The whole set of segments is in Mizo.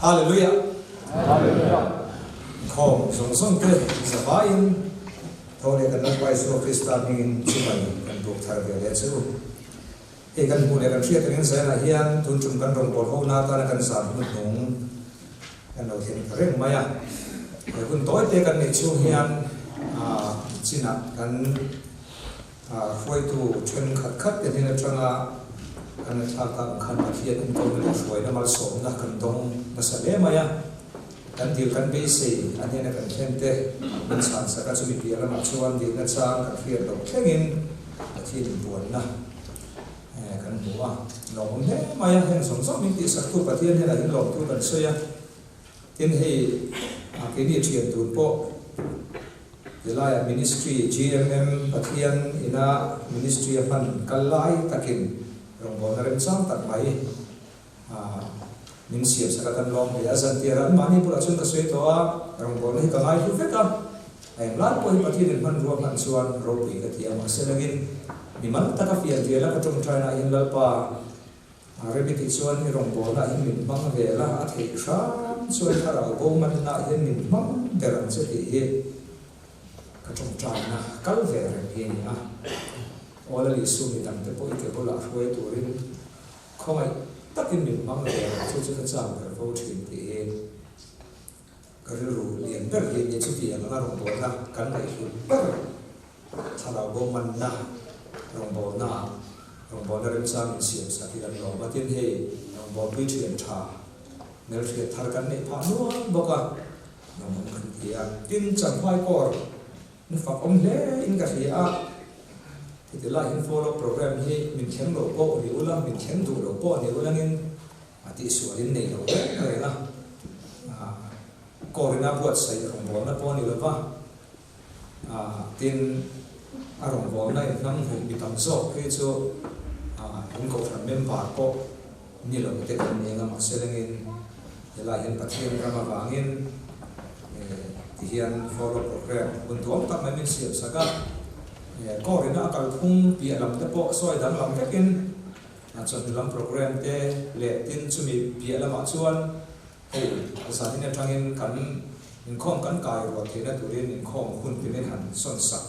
Hallelujah! Inkhawm zawng zawng te zavaiin tho leh kan Lalpa Isua Krista hmingin chumai kan buk thar ve leh che u. Hei kan hmuh leh kan hriat angin Zion-ah hian tun tum kan rawngbâwl hona atana kan zan hnuhnung kan lo thleng ta reng mai a. He hun tawite kan neih chhung hian chinah kan hruaitu thenkhat khat te hnen atanga kan ngaihthlak tak ang khan Pathian enkawlna leh hruaina malsawmna kan dawng nasa hle mai a. Kan dil kan beisei a hnena kan thlen te min chhan sak a, chumi piah lamah chuan dilna chang kan hriat loh thlengin Pathian inbuanna kan hmu a, lawmawm hle mai a, heng zawng zawng min tihsaktu Pathian hnenah hian lawmtu kan sawi a, tin hei keini thian tur pawh helaiah Ministry GMM Pathian ina Ministry a hman kal lai takin rawngbawlna remchang tak mai Min siam sak a kan lawm hle a, zantir ah mahni bulah chuan ka sawi tawh a, rawngbawlna hi ka ngai hlu vek a, a englai pawh hi Pathianin hmanrua hman chuan ropui ka ti a, mahse langin mi mal taka fian rial a ka tawngtaina ah hian Lalpa rem i tih chuan i rawngbawlna ah hian min hmang ve la, a theih hram chuan thlarau bo manna ah hian min hmang ber ang che tih hi ka tawngtaina kal ve reng hi a ni a, Aw Lalisua mi dangte pawh i ke bulah hruai turin Khawngaih takin min hmang ve ang chu chu ka chak ber fo thin tih hi ka rilru lian ber hi a ni. Chuti ang anga rawngbawlna kan ngaihhlut ber thlarau bo manna rawngbawlna ah rawngbawlna remchang min siam sak hi kan lawm a. Tin hei rawngbawlpui thian tha hmelhriat thar kan neih phah nual bawk a, lawmawm kan ti a. Tin Champhai Corps Ni fak awm hle in ka hria a, heti lai hian follow program hi min thleng lo pawh ni ula, min thleng duh lo pawh ni ulangin a tihsual in nei lo reng reng a, Corina buatsaih rawngbawlna pawh a ni lova, tin a rawngbawlna in hnam hmuh mi tam zawk phei chu in kohhran member pawh ni lo te kan ni anga mahse lengin helai hian Pathian ram avangin ti hian follow program hun duam tak mai min siam sak a, Corina a kalphung piah lam te pawh sawi danglam vekin chawhnu lam program te leh tin chumi piah lamah chuan hei zanin atangin kan inkhawm kan kai rual theihna turin inkhawm hun te min han sawn sak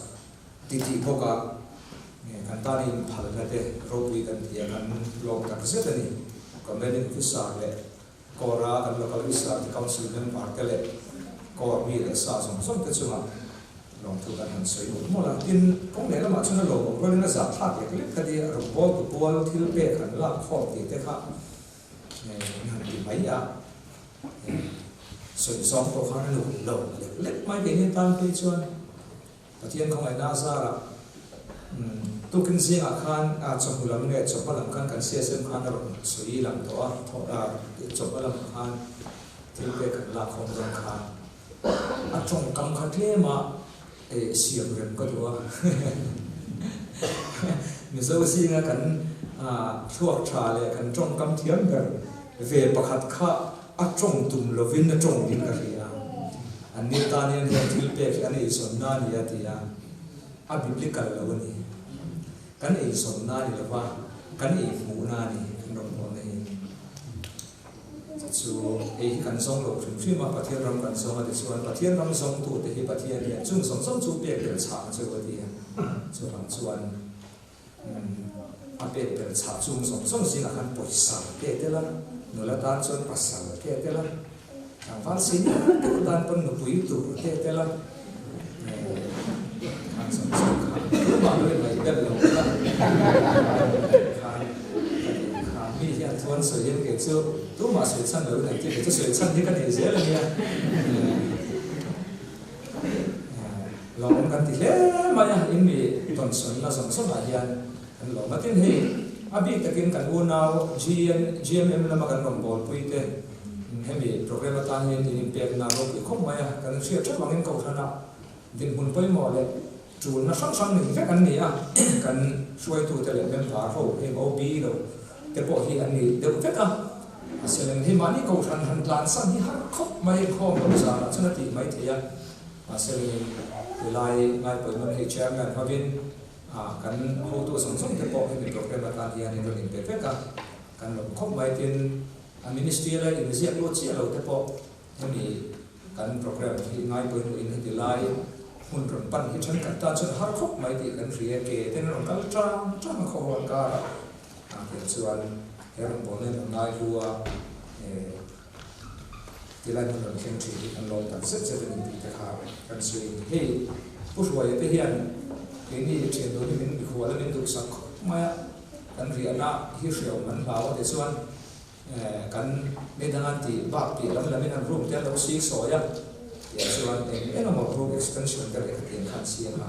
Titih bawk a, kan tan in phalna te ropui kan ti a, kan lawm tak zet a ni. Commending Officer leh Corps-a kan Local Officer te Council member te leh Corps mi leh sa zawng zawng te chungah lawmthu kan han sawi mawlh mawlh a. Tin, kawng leh lamah chuan a lawmawm rualin a zahthlak lek lek kha nia, rawngbawl tu pual thil pek han lak khawm tih te kha an han ti mai a. Sawi zawng pawh khan a nuam lo lek lek mai keini tan phei chuan. Pathian khawngaihna a zarah tukin zingah khan chawhnu lam nge chawhma lam khan kan CSM khan a rawn sawi lang tawh a, chawhma lamah khan thil pek kan lak khawm dawn khan a tawngkam kha tlem a siam rem ka duh a. Mizo zinga kan thluak tha leh kan tawngkam thiam ber ve pakhat kha a tawng tum lovin a tawng ding ka hria. An ni tan hian heng thil pek hi an eizawnna a ni a ti a, a biblical lo a ni. Kan eizawnna a ni lova, kan eihmuhna a ni kan rawngbawlna hi. Chu chu ei hi kan zawng lo hrim hrim a, Pathian ram kan zawng a ti chuan Pathian ram zawngtute hi Pathian hian chung zawng zawng chu pek tel chhah ang cheu a ti a, chuvang chuan A pek ber chhah chung zawng zawng zingah khan pawisa ke tel a, nula tan chuan pasal ke tel a, tlangval senior deuh tan pawn nupui tur ke tel a, khan zawng zawng kha tumah lo ingaih bel lo kha khan kha mi hian chuan sawi hian kei chu tumah sawi chhan lo in an ti kei chu sawi chhan hi ka nei zel a nia. Lawm kan ti hle mai a, in mi tawnsawnna zawng zawngah hian kan lawm a. Tin hei a bik takin kan unau GN, GMM lama kan rawn bawlpui te hemi program atan hian in inpekna ropui khawp mai a. Kan hriat theuh angin Kohhrana dinhmun pawimawh leh tulna hrang hrang nei vek an ni a, kan hruaitute leh member ho heng OB lo te pawh hi an ni deuh vek a. Mahse hei mahni Kohhran han tlansan hi har khawp mai, khawm lo zanah chuan a tih mai theih a. Mahse helai ngaipawimawh hei Chairman hovin kan hotu zawng zawng te pawh hemi program atan hian in rawn inpe vek a, kan lawm khawp mai. Tin, A ministry la inziak lut chiah lo te pawh hemi kan programme hi ngai pawimawhin heti lai hmun rawn pan hi thenkhat tan chuan a har khawp mai tih kan hria. Ke ten a rawn kal tang tang a khawhawn karah ah tiang chuan he rawngbawlna hi rawn ngai hlu a, tilai hmun rawn thleng thin hi kan lawm tak zet zet a ni tih te kha kan sawi a ni. Hei Pu Hruaia te hian keini thian dun hi min mikhual a min duhsak khawp mai a, kan riahna hi hreawm an hlau a tichuan kan mi dang an tih bak piah lam lamin an room te an lo sik sawi a tiah chuan eng eng emaw room extension te leh khatiang kha an siam a,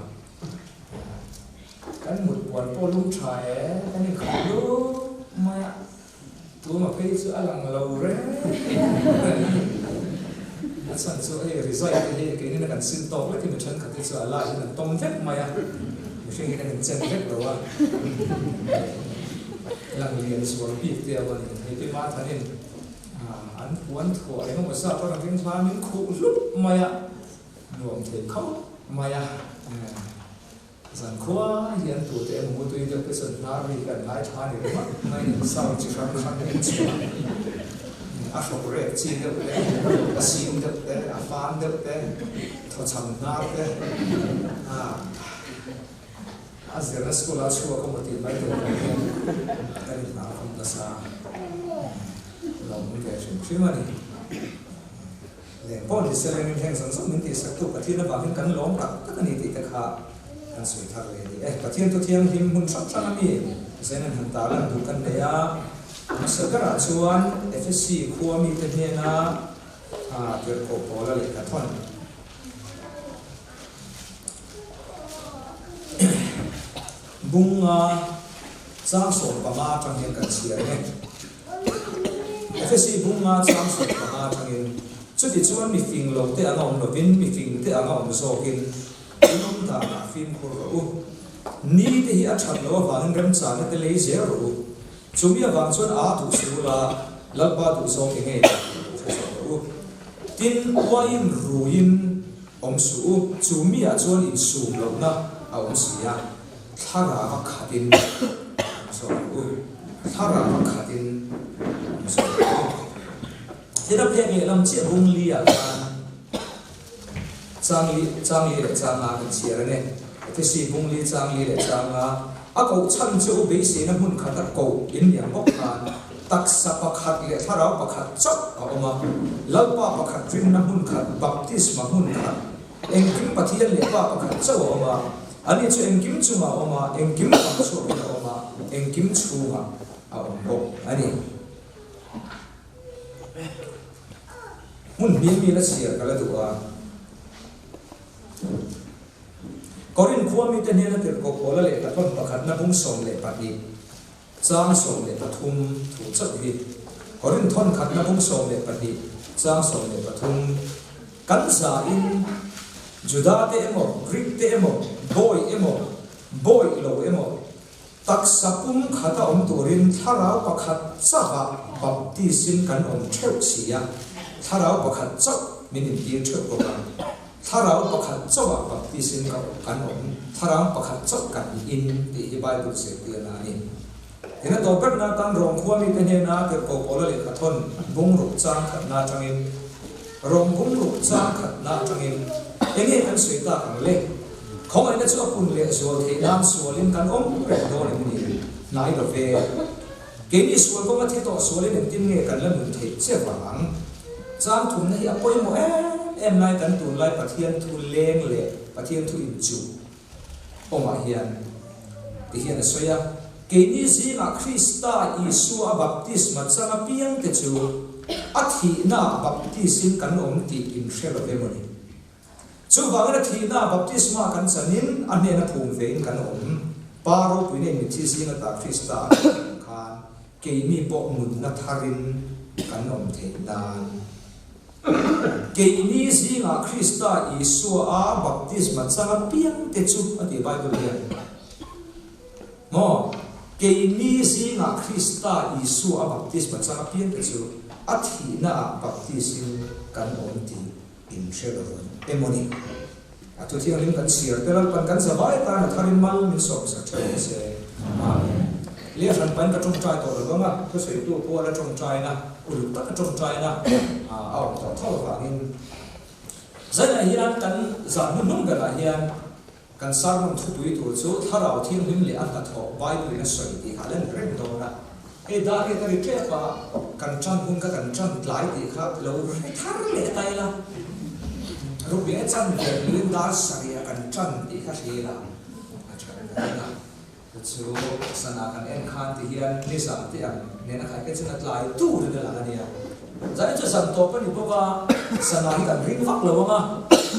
kan mut puan pawh lum tha e kan inkhawm lup mai a. Tuma phei chu a lang lo reng reng a ni. A chhan chu hei rizai te hi keinin a kan sim tawk lek hi mi thenkhat hi chu a laiin an tawm vek mai a, mihring hi kan inchen vek lo a, lang lian zual bik te a ni. Hei pi Mathanin an puan thuah eng emaw zat a rawn ring hla min khuh hlup mai a, nuam thei khawp mai a. Zankhua hian tute emaw mutui deuh te chuan hnar ri kan ngaithla ni ringawt mai in sound chi hrang hrang hi an chhuah a, a hrawk rek chi deuh te, a sim deuh te, a fan deuh te, thawchham hnar te, a zirna school a chhuak emaw tih mai tur pawh hian kan inhnar khawm nasa lawm ve hrim hrim a ni. Leng pawh ni se lengin heng zawng zawng min tihsaktu Pathian avangin kan lawm tak tak a ni tih te kha kan sawi thar ve a ni e. Pathian thu thianghlim hmun hrang hrang a mi zen an han tarlan duh kan nei a, hmasa berah chuan Efesi khua mite hnena tirhkoh Paula lehkha thawn Bunga chang 15 atang hian kan chhiar ang e. Efesi bunga chang 15 atangin, Chutichuan mi fing lo te anga awm lovin, mi fing te anga awm zawkin in awm danah fimkhur rawh u. Ni te hi a that loh avangin remchana te lei zel rawh u. Chumi avang chuan aa duh su ula, Lalpa duh zawk eng nge tih lo hre zawk rawh u. Tin, uaiin ruiin awm suh u, chumi ah chuan insum lohna a awm si a. Thlarau a khatin awm zawk rawh u. Thlarau a khatin awm zawk rawh u. Tin a phek lehlam chiah bung li ah khan chang li chang li leh chang nga kan chhiar a ni. Efesi bung li chang li leh chang nga a koh chhan chu u beiseina hmun khata koh in ni ang bawk khan taksa pakhat leh thlarau pakhat chauh a awm a. Lalpa pakhat rinna hmun khat baptisma hmun khat Engkim Pathian leh Pa pakhat chauh a awm a, ani chu engkim chungah a awm a, engkim pang chhuakin a awm a, engkim chhungah a awm bawk a ni. Hmun hnih mi la chhiar ka la duh a. Korinth khua mite hnena tirhkoh Paula lehkha thawn pakhatna bung 12 Chang 13 thu chauh hi Korinth thawn khatna bung 12 chang 13 kan zain Juda te emaw, Greek te emaw, bawi emaw, bawih lo emaw, taksa pum khata awm turin thlarau pakhat chauha baptisin kan awm theuh si a, thlarau pakhat chauh min intir theuh bawk a. Thlarau pakhat chauhah baptisin ka kan awm, thlarau pakhat chauh kan in tih hi Bible zirtirna a ni. Tina tawp berna atan Rom khua mite hnena Tirhkoh Paula lehkha thawn bung ruk chang khatna atangin Rom bung ruk chang khatna atangin enge kan sawi tak ang le? Khawngaihna chu a pun leh zual theih nan sualin kan awm reng dawn em ni? Hnai lo ve. Keini sual kawnga thi tawh sualin engtin nge kan la nun theih che vang? Chang thumna hi a pawimawh em em lai kan tunlai Pathian thu leng leh Pathian thu inchuh awmah hian ti hian a sawi a, Keini zingah Krista Isua a baptisma chang apiangte chu a thihnaah baptisin kan awm tih in hre lo emaw ni? Chuvangin a thihnaah baptisma kan chanin a hnena phum vein kan awm. Pa ropuina in mitthi zinga ta Krista a thih ang khan keini pawh nunna tharin kan awm theih nan. Keini zingah Krista Isua a baptisma chang apiangte chu a ti Bible hian. Maw? Keini zingah Krista Isua a baptisma chang apiangte chu a thihnaah baptisin kan awm tih In hre lo emaw ni? A thu thianghlim kan chhiar te Lalpan kan zavai tan a tharin mal min sawmsak theuh ang se. Amen. Leh hran pahin ka ṭawngṭai tawh lo vang a, thusawitu puala ṭawngṭaina, uluk taka ṭawngṭaina a awm tawh tho avangin Zainah hian kan zan hnuhnung berah hian kan sermon thupui tur chu Thlarau Thianghlim leh a hnathawh Bible-in a sawi tih kha a la ni reng dawn a. Hei dar riat a ri ṭep a, kan ṭan hun kha kan ṭan tlai tih kha lo hre thar leh ta ila. Rukbi a chan ber luin dar sarih ah kan ṭan tih kha hria ila a ṭha reng a ring a. Chu chu sana kan en khan ti hian nizan te ang nena khai phei chuan a tlai turin a lang a nia. Zanin chu zan tawp a ni bawk a, sana hi kan ring vak lo ang a,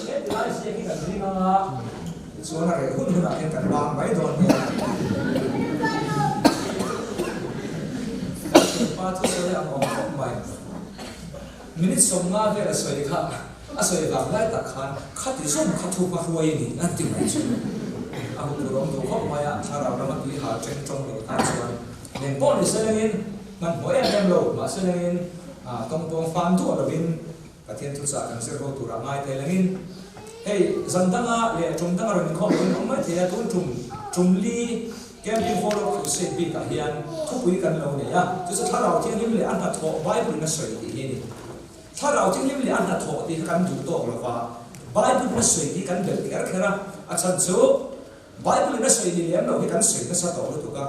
he ti lai ziak hi kan ring ang a, tichuan a reh hun hunah hian kan bang mai dawn nia. Kan thianpa thusawi ang awm khawp mai. Minute 50 vel a sawi kha a sawi vang lai tak khan khati zawm kha thu hma hruai a ni an ti mai chu. A hun tur awm duh khawp mai a, thlarau lama tui hal ṭeng ṭawng lo tan chuan leng pawh ni se lengin hmanhmawh em em lo, mahse lengin tawngpawng fan duah lovin Pathian thuchah kan zir ho turah ngai thei lengin hei zan danga leh ṭum danga rawn inkhawm loin awm mai thei a, tun ṭum ṭum li Camping Hall of Crusade bikah hian thupui kan lo nei a, chu chu Thlarau Thianghlim leh a hnathawh Bible-in a sawi tih hi a ni. Thlarau Thianghlim leh a hnathawh tih kha kan duh tawk lo va, Bible-in a sawi tih kan belh kher kher a, a chhan chu Bible-in a sawi ni lem lo hi kan sawi nasa tawh lutuk a.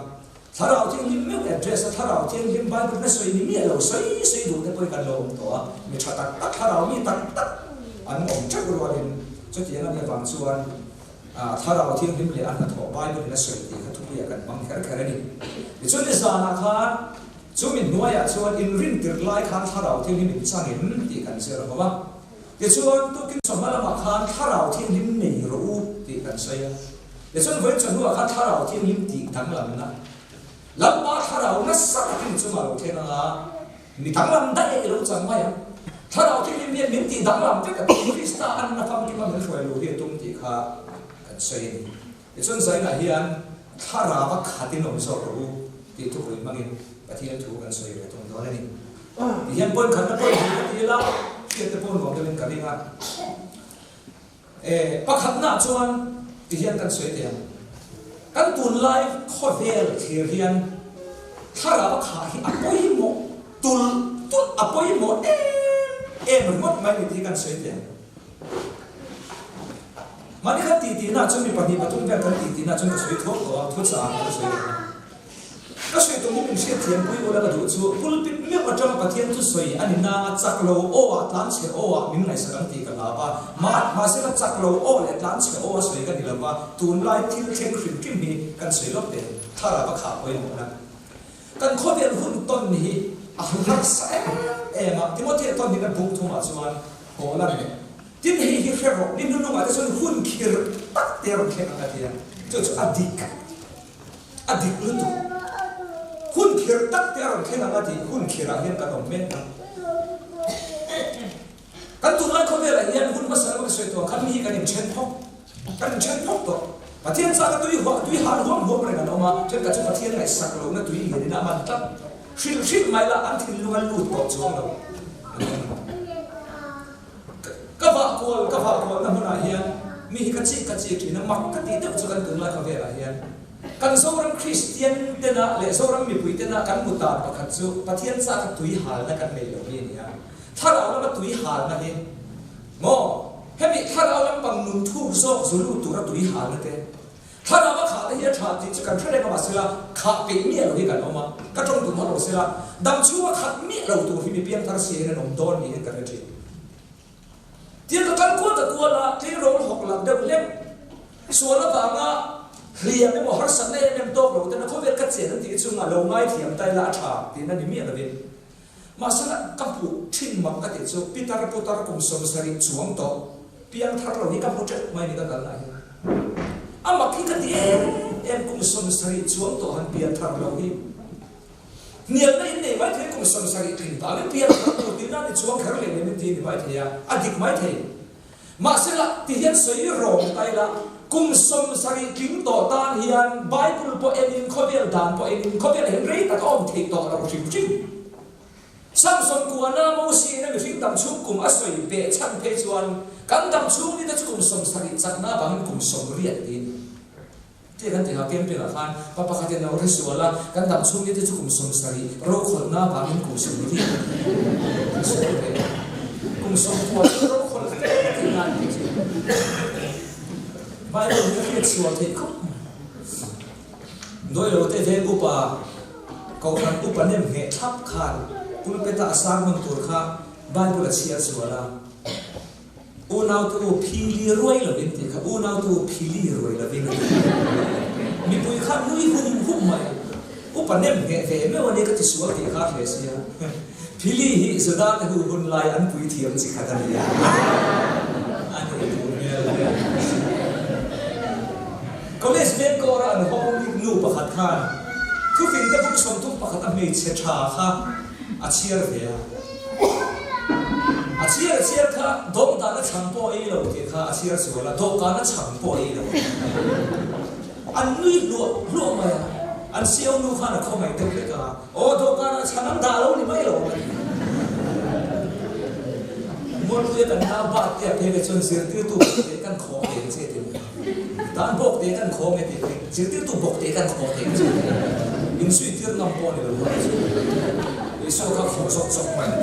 Thlarau Thianghlim meuh address a Thlarau Thianghlim Bible-in a sawi ni miah lo sawi sawi duh te pawhin kan lo awm tawh a, mi tha tak tak Thlarau mi tak tak an awm teuh rualin chutiang a nih avang chuan Thlarau Thianghlim leh a hnathawh Bible-in a sawi tih kha thupuiah kan hmang kher kher a ni. Tichuan nizanah khan chumi hnuaiah chuan inrin tirh lai khan Thlarau Thianghlim in changin tih kan zir ho a. Tichuan tukin chawhma lamah khan Thlarau Thianghlim nei rawh u tih kan sawi a. Tichuan vawiin chawhnuah khan Thlarau Thianghlim tih danglamna Lalpa Thlarau nasa takin chungah lo thleng anga mi danglam daih i lo chang mai ang. Thlarau Thianghlim hian min tih danglam vek a tum, Krista anna famkima min hruai luh hi a tum tih kha kan sawi a ni. Tichuan Zainah hian Thlarau a khatin awm zawk rawh u tih thupui hmangin Pathian thu kan sawi ve tum dawn a ni. Ti hian point khatna pawh inhmuh ka ti ila, hriat te pawh nuam deuhin ka ring a. E, pakhatnaah chuan ti hian kan sawi thei ang. Kan tunlai khawvel thlir hian thlarau a khah hi a pawimawh tulh tulh, a pawimawh em em ringawt mai ni tih hi kan sawi thei ang. Mahni khan titihnaah chuan mi pahnih pathum vel kan titihnaah chuan ka sawi thuak tawh a, thuchah ka la sawi leh ang. Ka sawi tum hi min hriatthiam pui ula ka duh chu pulpit meuh atanga Pathian chu sawi a ni nanga chak lo aw ah tlanchhe aw ah min ngaihsak ang tih ka hlau a, mah mahse ka chak lo aw leh tlanchhe aw a sawi ka ni lova, tunlai thil thleng hrim hrim hi kan sawi lawk teh thlarau a khah pawimawhna kan khawvel hun tawn hi a harsa em em a, Timothea tawn hi na buk thumah chuan haw lan leh tin hei hi hre rawh ni hnunungah te chuan hun khirh tak te a rawn thleng ang a ti a, chu chu a dik. A dik lutuk. Hun khirh tak te a rawn thleng ang a tih hun khirhah hian kan awm mek a. Kan tunlai khawvelah hian hun hmasa lama ka sawi tawh ang khan mi hi kan inthen phawk. Kan inthen phawk tawh. Pathian chaka tui huah tui hal huam huam reng an awm a, thenkhat chu Pathian ngaihsak lohna tui lianin a man tlat. Hrilh hrilh mai lah an thinlung a lut tawh chuang lo an awm a. Ka vah kual ka vah kualna hmunah hian mi hi ka chik ka chik thin a, mak ka tih deuh chu kan tunlai khawvelah hian kan Zoram Kristian tena leh Zoram mipui tena kan hmu tan pakhat chu Pathian chaka tui halna kan nei lo hi a ni a. Thlarau lama tui halna hi maw hemi thlarau lampang nun thuk zawk zu lut tura tui halna te Thlarau a khah te hi a tha tih chu kan hre reng a mahsela khah peih miah lo hi kan awm a, ka tawng tum hawt lo sela dam chhunga khat miah lo tur hi mi piangthar siain an awm dawn niin ka hre thin. Tiang ka kal kual ta kual a, tleirawl hawk lak deuh hlek sual avanga hliam emaw harsatna em em tawk lo ten a khawvel ka chen an tih chunga lo ngaithiam ta ila a tha tihna ni miah lovin Mahsela ka hmuh thin mak ka tih chu Pitar putar kum 70 chuang tawh piang thar lo hi ka hmu teuh mai ni ka kalna hi. A mak hi ka ti em em kum 70 chuang tawh han pian thar lo hi. Hnialna in nei mai thei kum 70 tling vangin pian thar tur tihna ni chuang kher leh lem in ti ni mai thei a, a dik mai thei. Mahsela ti hian sawi rawng ta ila, kum 70 tling tawh tan hian Bible pawh enin khawvel dan pawh enin khawvel hian rei tak a awm theih tawh lo hrim hrim. Samson kuana Mosiin a mihring dam chhung kum a sawi beh chhan phei chuan kan dam chhung ni te chu kum 70 chakna avangin kum 80 tiin. Te kan tihah camping ah khan pa pakhatin a lo hre sual a, kan dam chhung ni te chu kum 70 rokhawlhna avangin kum 40 a sual ve a. Kum 90 chu rokhawlh hle tihna a ni thin. Bible hi a hriat sual theih khawp mai. Dawilo te veng upa, Kohhran upa nem ngheh thlap khan pulpet-a a sermon tur kha Bible a chhiar sual a. Unaute u phili ruai lovin tih kha unaute u phili ruai lovin a ti. Mipui kha nui hum hum mai a, upa nem ngheh ve meuh a ni ka ti sual tih kha a hre sia. Phili hi Juda te hu hun lai an pui thiam chi khat a ni a, a nih duh hmel hle. College vengkawra an hawng bik nu pakhat khan thufingte bung 31 a hmeichhe tha kha A chhiar ve a. A chhiar a chhiar kha dawngdana chhang pawh a ei lo tih kha a chhiar sual a, dawhkana chhang pawh a ei lo. An nui hluah hluah mai a, an siau nu khan a khawngaih deuh hlek a, Aw dawhkanah chhang an dah lo ni mai lo a ti. Mualpuia kan nau bat te a phei ve chuan zirtirtu bawk te kan khawng ve ang che ti mai. Dan bawk te kan khawng e tih hi zirtirtu bawk te kan khawng thei chu insuitir ngam pawh ni lo kha chu Isua kha khawng zawk zawk mai ni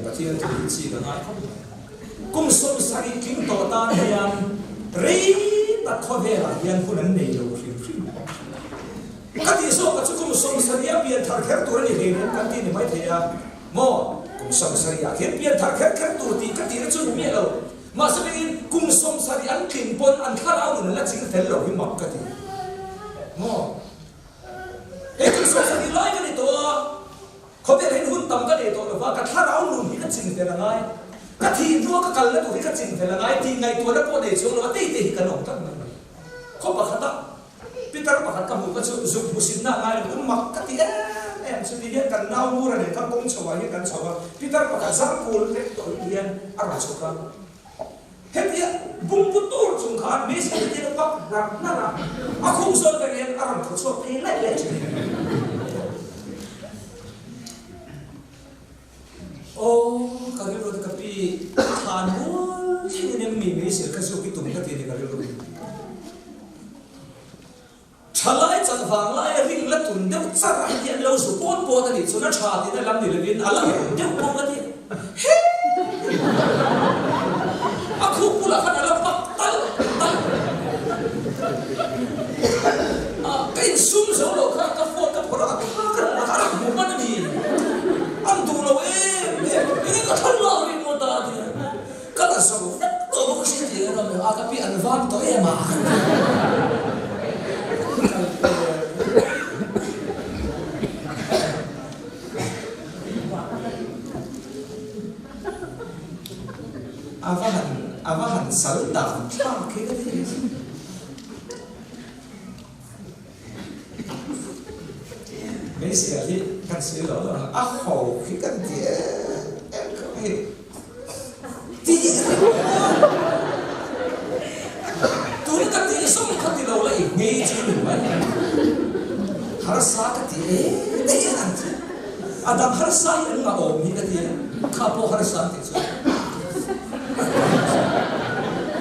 Pathian thu hi chi ka ngai khawp mai. Kum 70 tling tawh tan hian rei tak khawvelah hian hun an nei lo hrim hrim. Ka tih zawk a chu kum 70 a pian thar kher tur a ni hleinem kan ti ni maithei a. Maw? Kum 70 ah khian pian thar kher kher tur tih ka tihna chu ni miah lo. Mahse vengin kum 70 an tlin pawn an thlarau nun an la ching fel lo hi mak ka ti. Maw? Hei kum 70 lai ka ni tawh a, khawvel hian hun tam ka nei tawh lo va, ka thlarau nun hi ka ching fel a ngai. Ka thih hnua ka kalna tur hi ka ching fel a ngai tih ngaihtuahna pawh nei chuang lo a, teite hi kan awm tlat mai mai. Khaw pakhata Pitar pakhat ka hmuh kha chu zuk hmuhsitna a ngai lo, u mak ka ti em em chu ti hian kan nau mura nen kha kawng chho ah hian kan chho a, pitar pakhat zar kul vek tawh hi hian a rawn chhuk a, hetia bungbu tur chung khan meizial te hian a pak hnar hnar a, a khum zawn ber hian a rawn thaw chhuak phei laih laih thin. Aw ka rilru te ka pi thlan mual thlengin em mi meizial kha zuk i tum ka ti a ni ka rilru hi. Thalai chak vang laia ring la tun deuh char a hian lo zu pawt pawt a nih chuan a tha tihna lam ni lovin a la awm deuh pawh ka ti a. He! A khup bulah khan a la pak talh talh a, ka insum zo lo kha ka phone ka phawrh a, ka tha ka rak a rak hmu hman a ni. An duh lo em em, enge ka thal lak ringawt a a ti a. Ka la zo vek tawh bawk si tih erawh mi a ka pi an vang tawh em a kan ti. A va han a va han sal dan thlak khi ka ti. Hmeichhia hi kan sawi lo lo ang a ho khi kan ti em em khawp hei ti tun ka tih zawng kha ti lo la i ngei chu ni mai harsa ka ti em te hian an ti a dang harsa hi an ngah awm hi ka ti a kha pawh harsa an tih chuan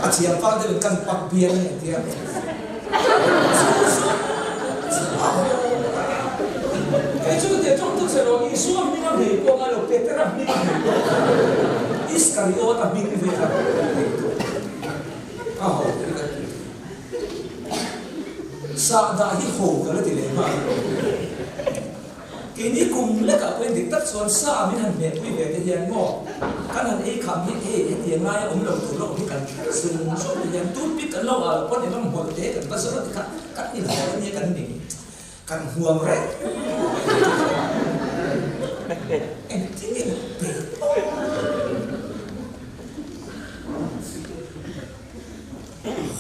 a thiam fal deuhin kan pak bial a ni an ti a. Kei chu teh tawk tawk se lo, Isua hming a hmei pawh ngai lo, Petera hming a hmei pawh ngai lo, Iskariota hming ve kha hmei tawh a ho hi ka ti. Sahdah hi ho ka la ti leh nghal. Keini kum lekah pawhin dik tak chuan sa min han hmehpui ve te hian maw kan han ei kham hi hei hetiang laia awm lo tur lo awm hi kan thleng zung zung te hian toothpick kan lo al pawn engemaw hmawlh te kan va zawrh a tikha kan inhawlh ania kan ning kan huam reng engtin nge maw pe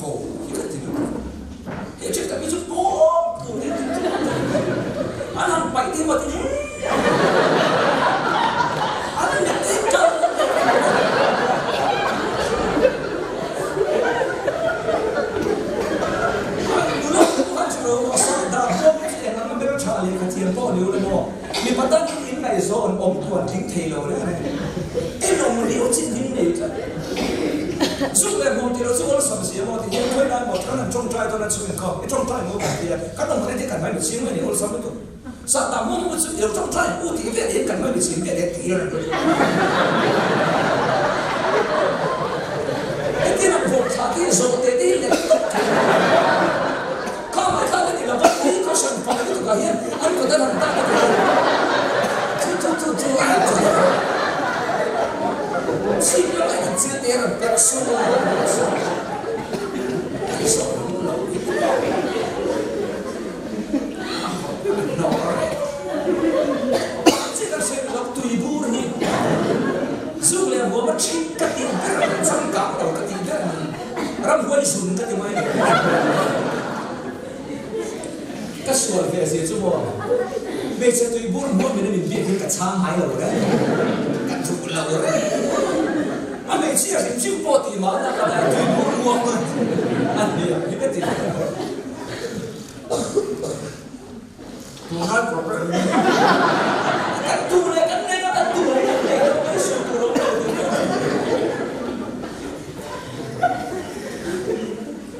Ho hi ka ti lutuk. He thenkhat hi chu pawm tur hi an ti an han paih te maw ti an met em kal nula pawh khan chu lo maw sahdah pawm chu eng ang ber tha lehkha thiam pawh ni ula maw mipa tan in in ngaihzawn awm tuan tling thei lo reng reng enawm riau chin him nei tlat. Zuk leh hmuam tih loh chu awlsam si emaw tih hian khawi lai maw kan han tawngtai dawn a chhung inkhawm i tawngtai maw kan ti a, kan awm hman hi kan mai mitching mai a ni awlsam lutuk. Sahdah hmuam hmuam chu i lo tawngtai u tih vel hian kan mai mitching vel hian tih a rawn Hetiang an vawm thlah te hi zawh teh te hi lek tawp thei a ni. Kha mai khan a ni lo va, tui khaw hran fai lutuk ah hian an kut an han dah ka ti lo. Chu chu chu chu a han ti a. Chhip lamah hian an chil te a rawn perh sung a, a rawn perh sung a. Ka zawh lo lo i ti lo. A hawp a hnawr reng. Chi kan hre lo tui bur hi zuk leh huam a ṭhing ka tih ber a ni, changkang lo ka tih ber a ni. Ramhuai zun ka ti mai a ni. Ka sual ve zia chu maw hmeichhe tui bur hmuam in a min biak hian ka chhang ngai lo reng, ka duh lo reng. A hmeichhia hrim hrim pawh tih mahna ka la tui bur hmuam a ni ang hi ka ti ve lo. Tunlai program hi kan duh leh kan nei a, kan duh leh kan nei lo mai sawi tur a awm lo tih hi a awm.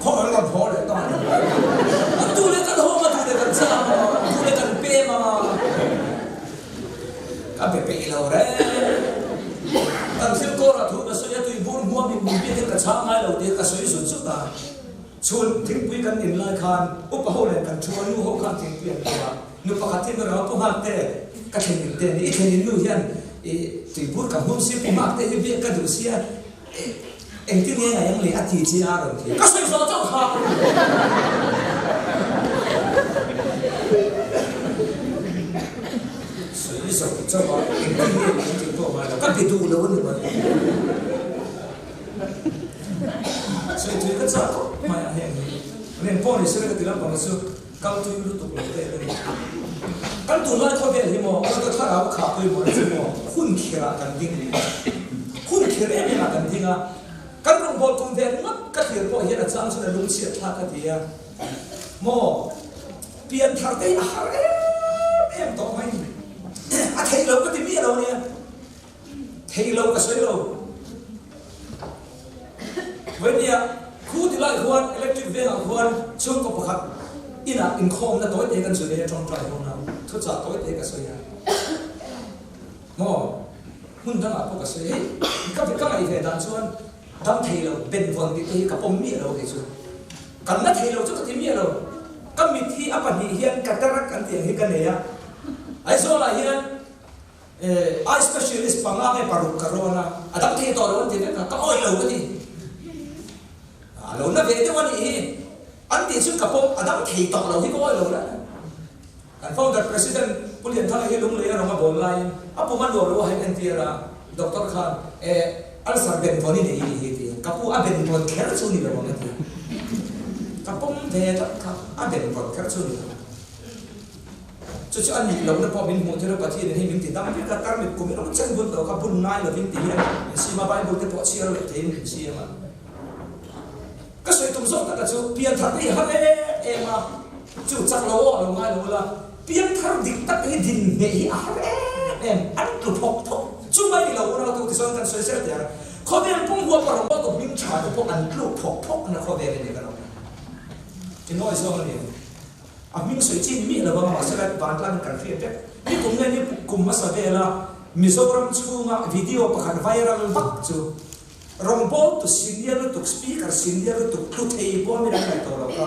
Khaw an rawn haw leh ta a ni. An duh leh kan haw ang a, duh leh kan chang ang a, duh leh kan pem ang a. Ka be peih lo reng. Kan thil kawrah thu ka sawi a, tuibur hmuam in min biak hian ka chhang ngai lo tih ka sawi zut zut a. Chhun thingpui kan in lai khan upa ho nen kan thu a, nu ho khan thingpui an tum a, nu pakhat hi nu pu nghak te ka thlen in te a ni, i thlen in nu hian i tuibur ka hmum si pu nghak te hi biak ka duh sia, engtin nge ngaih ang le a ti chi a rawn ti a, ka sawi zawh chauh kha. Sawi zawh chauh a, engtin nge ngaih ang tih pawh ngai lo, ka be duh lo a ni mai. Sawi thui ka chak khawp mai a heng hi. Reng pawh ni sela ka ti lampang chu kal tui lutuk lo te a ni. Kan tunlai khawvel hi maw ka thlarau a khah pawimawh na chu maw hun khirah kan ding. Hun khir em em ah kan ding a, kan rawngbâwl kum ve ringawt ka thlir pawh hian a chang chuan a lungchhiat thlak ka ti a maw pian thar te hi a har em em tawh mai ni. A theih lo ka ti miah lo nia. Thei lo ka sawi lo. Vawinia khu ti lai khuan electric vengah khuan chhungkaw pakhat inah inkhawmna tawi te kan zui a tawngtai ho na thuchah tawi te ka sawi a. Maw hmun dangah pawh ka sawi hei ka ka ngaih ve dan chuan dam thei lo benvawn tih te hi ka pawm miah lo kei chu. Kan la thei lo chu ka ti miah lo. Ka mit hi a pahnih hian cataract an tih ang hi ka nei a. Aizawlah hian Eye specialist panga nge paruk ka rawn a, a dam thei tawh lo an ti vek a, ka awih lo ka ti. A lo na ve deuh a nih hi, an tih chu ka pawm, a dam thei tawh lo hi ka awih lo la. Kan founder president Pu Lianthanga hi lunglei a rawng a bawl laiin a pum a nuam lo a han entir a, doctor khan eh ulcer benvawn i nei i nih hi ti a, ka pu a benvawn kher chu ni lo ang a ti a, ka pawm ve tlat kha a benvawn kher chu ni lo ang. Chu chu a nih lohna pawh min hmuh tir a, Pathianin hei min ti dam vek a, tarmit kum in awm chen bun tawh kha bun ngai lovin ti hian min siam a, Bible te pawh chhiar leh theiin min siam a. Ka sawi tum zawk taka chu pianthar te hi har em em a, chu chak lo aw lo ngai lo ula, pianthar dik tak hi din hneh hi a har em em, an tlu phawk phawk. Chu mai ni lo unau te u tichuan kan sawi zel teh ang, khawvel pum huap a rawng tawp hming tha te pawh an tluk phawk phawk na khawvel a ni ka lo. Tinawi zawng a ni. A hming sawi chi ni miah lo a, mahse lai vantlang in kan hriat vek. Ni kum nge ni kum hmasa vela Mizoram chhunga video pakhat viral vak chu rawngbawltu senior lutuk, speaker senior lutuk tlu thei pawn min an ngaih tawh lo kha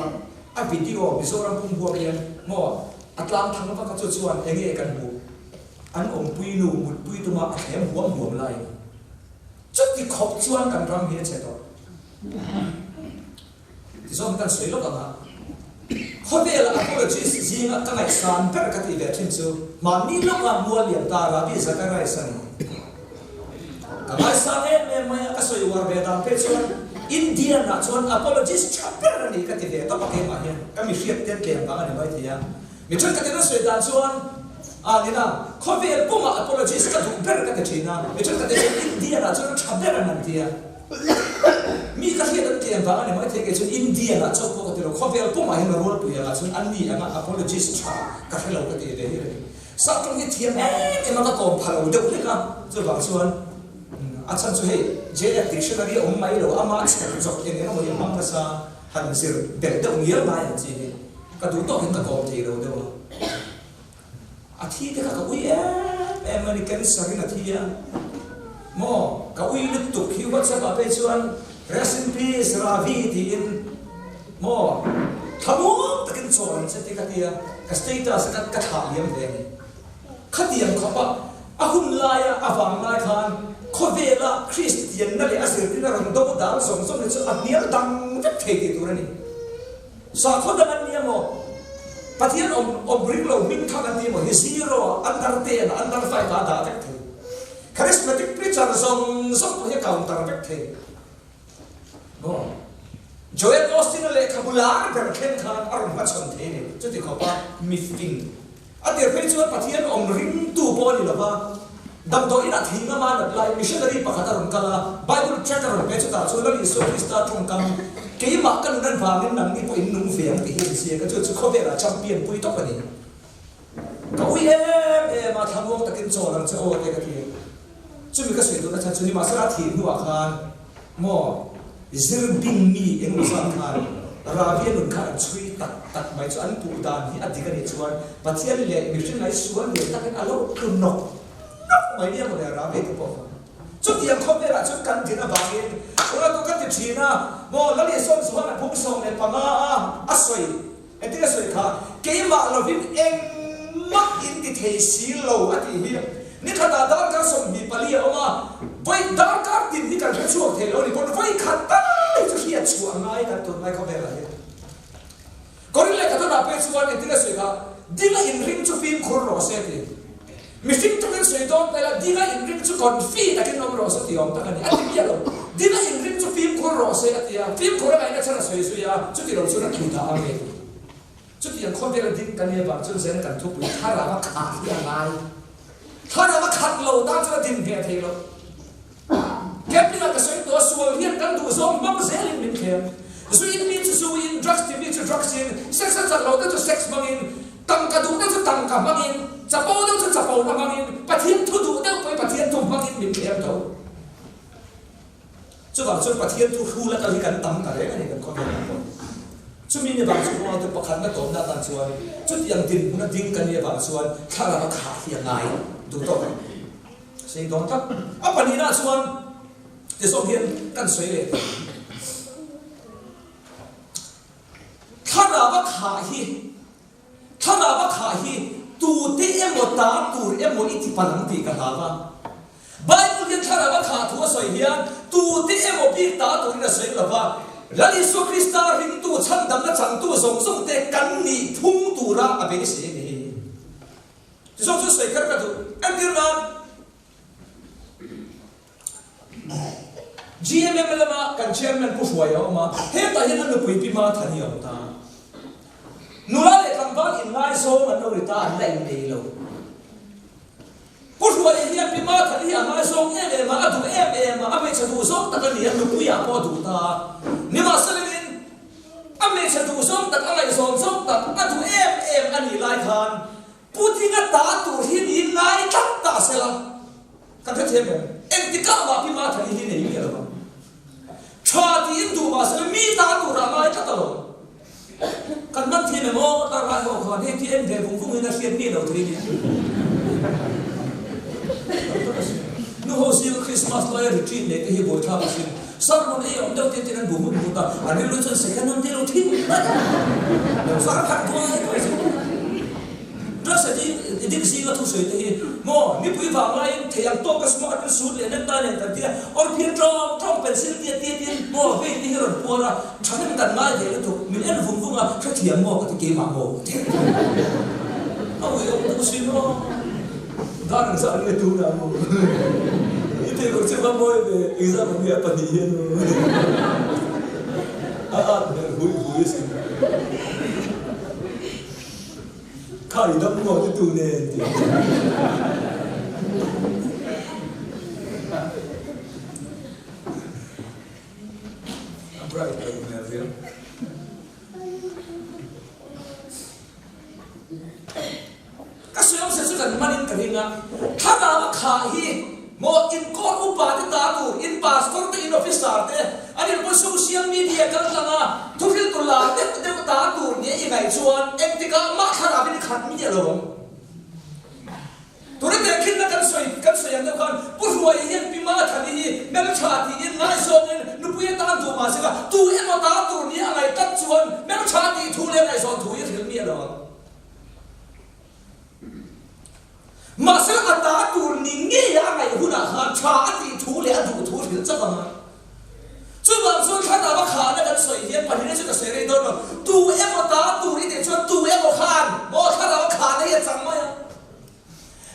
a video Mizoram pum huam hian maw a tlang thang vak a chu chuan enge kan hmuh an awmpui nu mutpui tuma a thlem huam huam lai chuti khawp chuan kan ram hi a chhe tawh. Tichuan kan sawi lawk ang a, khawvela apologist zinga ka ngaihsan ber ka tih ve thin chu mahni lawka mual lian ta Ravi Zacharias a ni. Ka ngaihsan em em mai a, ka sawi uar ve dan phei chuan Indian ah chuan apologist tha ber a ni ka ti ve tawp a keimah hian ka mi hriat te tlem vang a ni maithei a. Mi thenkhatin an sawi dan chuan a nina khawvel pumah apologist ka duh ber ka ti thin a, mi thenkhatin chuan Indian ah chuan a tha ber an an ti a. Mi ka hriat an tlem vang a ni maithei kei chuan Indian ah chauh pawh ka ti lo, khawvel pumah hian rualpui angah chuan an ni anga apologist tha ka hre lo ka ti ve hi a ni. Sap tawng hi thiam em em a ka kawm pha lo deuh hlek a, chuvang chuan. A chhan chu hei JF dictionary a awm mai lo, ama chher chawp eng eng emaw hi a hmang nasa, han zir belh deuh ngial ngai ang chi hi ka duh tawkin ka kawm thei lo deuh a. A thi te kha ka ui em em a ni, cancer in a thi a maw, ka ui lutuk hi WhatsApp ah phei chuan rest in peace Ravi tiin maw thlamuang takin chawl ang che ti ka ti a, ka status a ka thlah liam ve a ni. Khatiang khawpa a hun laia a vang lai khan khawvela Kristianna leh a zirtirna rawn do dal zawng zawng hi chu a hnial dang vek thei tih tur a ni. Sakhaw dang an ni emaw, Pathian awm awm ring lo hming thang an ti emaw hi zero ah, under ten ah, under five ah a dah vek thei. Charismatic preacher zawng zawng pawh hi a counter vek thei. Maw? Joel Osteen-a lehkhabu lar ber thleng khan a rawn hmachhawn thei a ni. Chuti khawpa mifing A tir phei chuan Pathian awm ringtu pawh a ni lo va, damdawi inah thing lama nat laiin missionary pakhat a rawn kal a, Bible tract a rawn pe chutah chuan Lal Isua Krista tawngkam, Keimah ka nun avangin nangni pawh in nung ve ang tih hi a inziak a, chu chu khawvelah champion pui tawp a ni. Ka ui em em a, thlamuang takin chawl ang che aw te ka ti a. Chumi ka sawi duhna chhan chu nimahsela a thih hnuah khan maw zir bing mi eng zat khan Ravi a nun kha an chhui tak tak mai chu an puh dan hi a dik a nih chuan Pathian leh mihring ai sual lian takin a lo tlu nawk nawk mai nia mawle Ravi te pawh kha. Chutiang khawvelah chuan kan din avangin Ronaldo ka ti thin a maw Lalisawm Zuan a phung 15 a a sawi Engtin a sawi kha, Keimah lovin engmah in ti thei si lo a tih hi. Ni khatah darkar 24 a awm a, vawi darkar tin hi kan hre chhuak thei lo a ni pawn vawi khat tal hi chu hriat chhuah a ngai kan tunlai khawvelah hian. Korin lehkhathawtah phei chuan engtin a sawi kha, Dinga inring chu fimkhur rawh se a ti. Mihring takin sawi dawn ta ila, dinga inring chu confi takin awm rawh se tih awm tak a ni. A ti miah lo. Dinga inring chu fimkhur rawh se a ti a, fimkhur a ngaihna chhan a sawi zui a, chuti lo chuan a tlu dah ang e ti. Chutiang khawvel ding kan nih avang chuan zen kan thupui thlarau a khah hi a ngai. Thlarau a khat lo tan chuan a din hmeh thei lo. Camping ah ka sawi tawh a, sual hian kan duh zawng hmang zelin min thlem. Zu in mi chu zu in, drugs ti mi chu drugs in, sex a chak lo te chu sex hmangin, Tangka duh deuh chu tangka hmangin, chapo deuh chu chapona hmangin, Pathian thu duh deuh pawhin Pathian thu hmangin min thlem tho. Chuvang chuan Pathian thu hrul a kal hi kan tam ta reng a ni kan khawvelah pawh. Chumi ni vang chu unaute pakhatna tawpna atan chuan chutiang dinhmuna ding kan nih avang chuan thlarau a khah hi a ngai duh tawk a ni. Sei dawn tak. A pahnihna chuan tizawng hian kan sawi leh thei. Thlarau a khah hi, thlarau a khah hi tute emaw ta tur emaw i ti palh ang tih ka hlau a. Bible hian thlarau a khah thu a sawi hian tute emaw bik ta turin a sawi lo va, Lal Isua Krista ringtu chhandamna changtu zawng zawng te kan nih phung tura a beisei a ni. Tichuan chu sawi kher ka duh. Entir nan. GMM lama kan Chairman Pu Hruai a awm a, hetah hian a nupui Pi Mathani a awm ta. Nula leh tlangval inngaizawng an lo ri ta, an la innei lo. Pu Hruai hian Pi Mathani hi a ngaizawng em em a, a duh em em a, a hmeichhe duhzawng tak a ni, a nupuiah pawh a duh ta. Nimahselangin a hmeichhe duhzawng tak, a ngaihzawn zawng tak, a duh em em a nih lai khan Pu Dinga ta tur hi niin ngai tlat ta sela, kan hrethiam em? Engtikah mah Pi Mathani hi nei miah lo vang. Tha tiin duh mah sela mi ta turah ngai tlat alawm. Kan hman thiam em aw tar lai ho khan hei khi en ve vung vung in a hriat miah lo thei nia. Nu ho zinga Christmas laia retreat nei te hi buaithlak asin. Sermon ei awm deuh te ten an bu hmun hmut a, an rilru chuan second hand te lo thim mai a, lo zar khat duai duai zel mai a. Drugs addict addict zinga thusawi te hi maw mipui vang laiin thei ang tawka smart in suit leh necktie nen kan ti a, awr phian tawng tawng pencil tiat tiat in maw vein te hi rawn puar a, thahnem kan ngai ve lutuk, min en vung vung a, hrethiam maw ka ti keimah maw ka ti. A ui awm duh si maw. Dar ang zah nge tun ang u. I tih loh chu va mawi ve, exam ang hi a pahnih hian u. A at hmel hui hui asin. Kha i dam maw ti tu nen ti. A bright lo hmel viau. Ka sawi awmzia chu kan hmanin ka ring a, thlarau a khah hi. Maw in court upa te ta tur, in pastor te, in officer te, an in pawn social media kal tlang a thuhrilh tur lar deuh deuh ta tur nia i ngaih chuan engtikah mah thlarau in i khat miah lo ang. Tuna tehkhinna kan sawi kan sawi ang deuh khan Pu Hruai hian Pi Mathani hi hmeltha tiin ngaihzawngin nupui atan duh mah se kha tu emaw ta tur nia a ngaih tlat chuan hmeltha tih thu leh ngaihzawn thu hi a hrilh miah lo ang. Mahse a ta tur ni ngeia a ngaih hunah khan tha a tih thu leh a duh thu hrilh chauh ang a. Chuvang chuan thlarau a khahna kan sawi hian pahlina chu ka sawi rei dawn lo. Tu emaw ta tur i tih chuan tu emaw khan maw thlarau a khahna hi a chang mai a.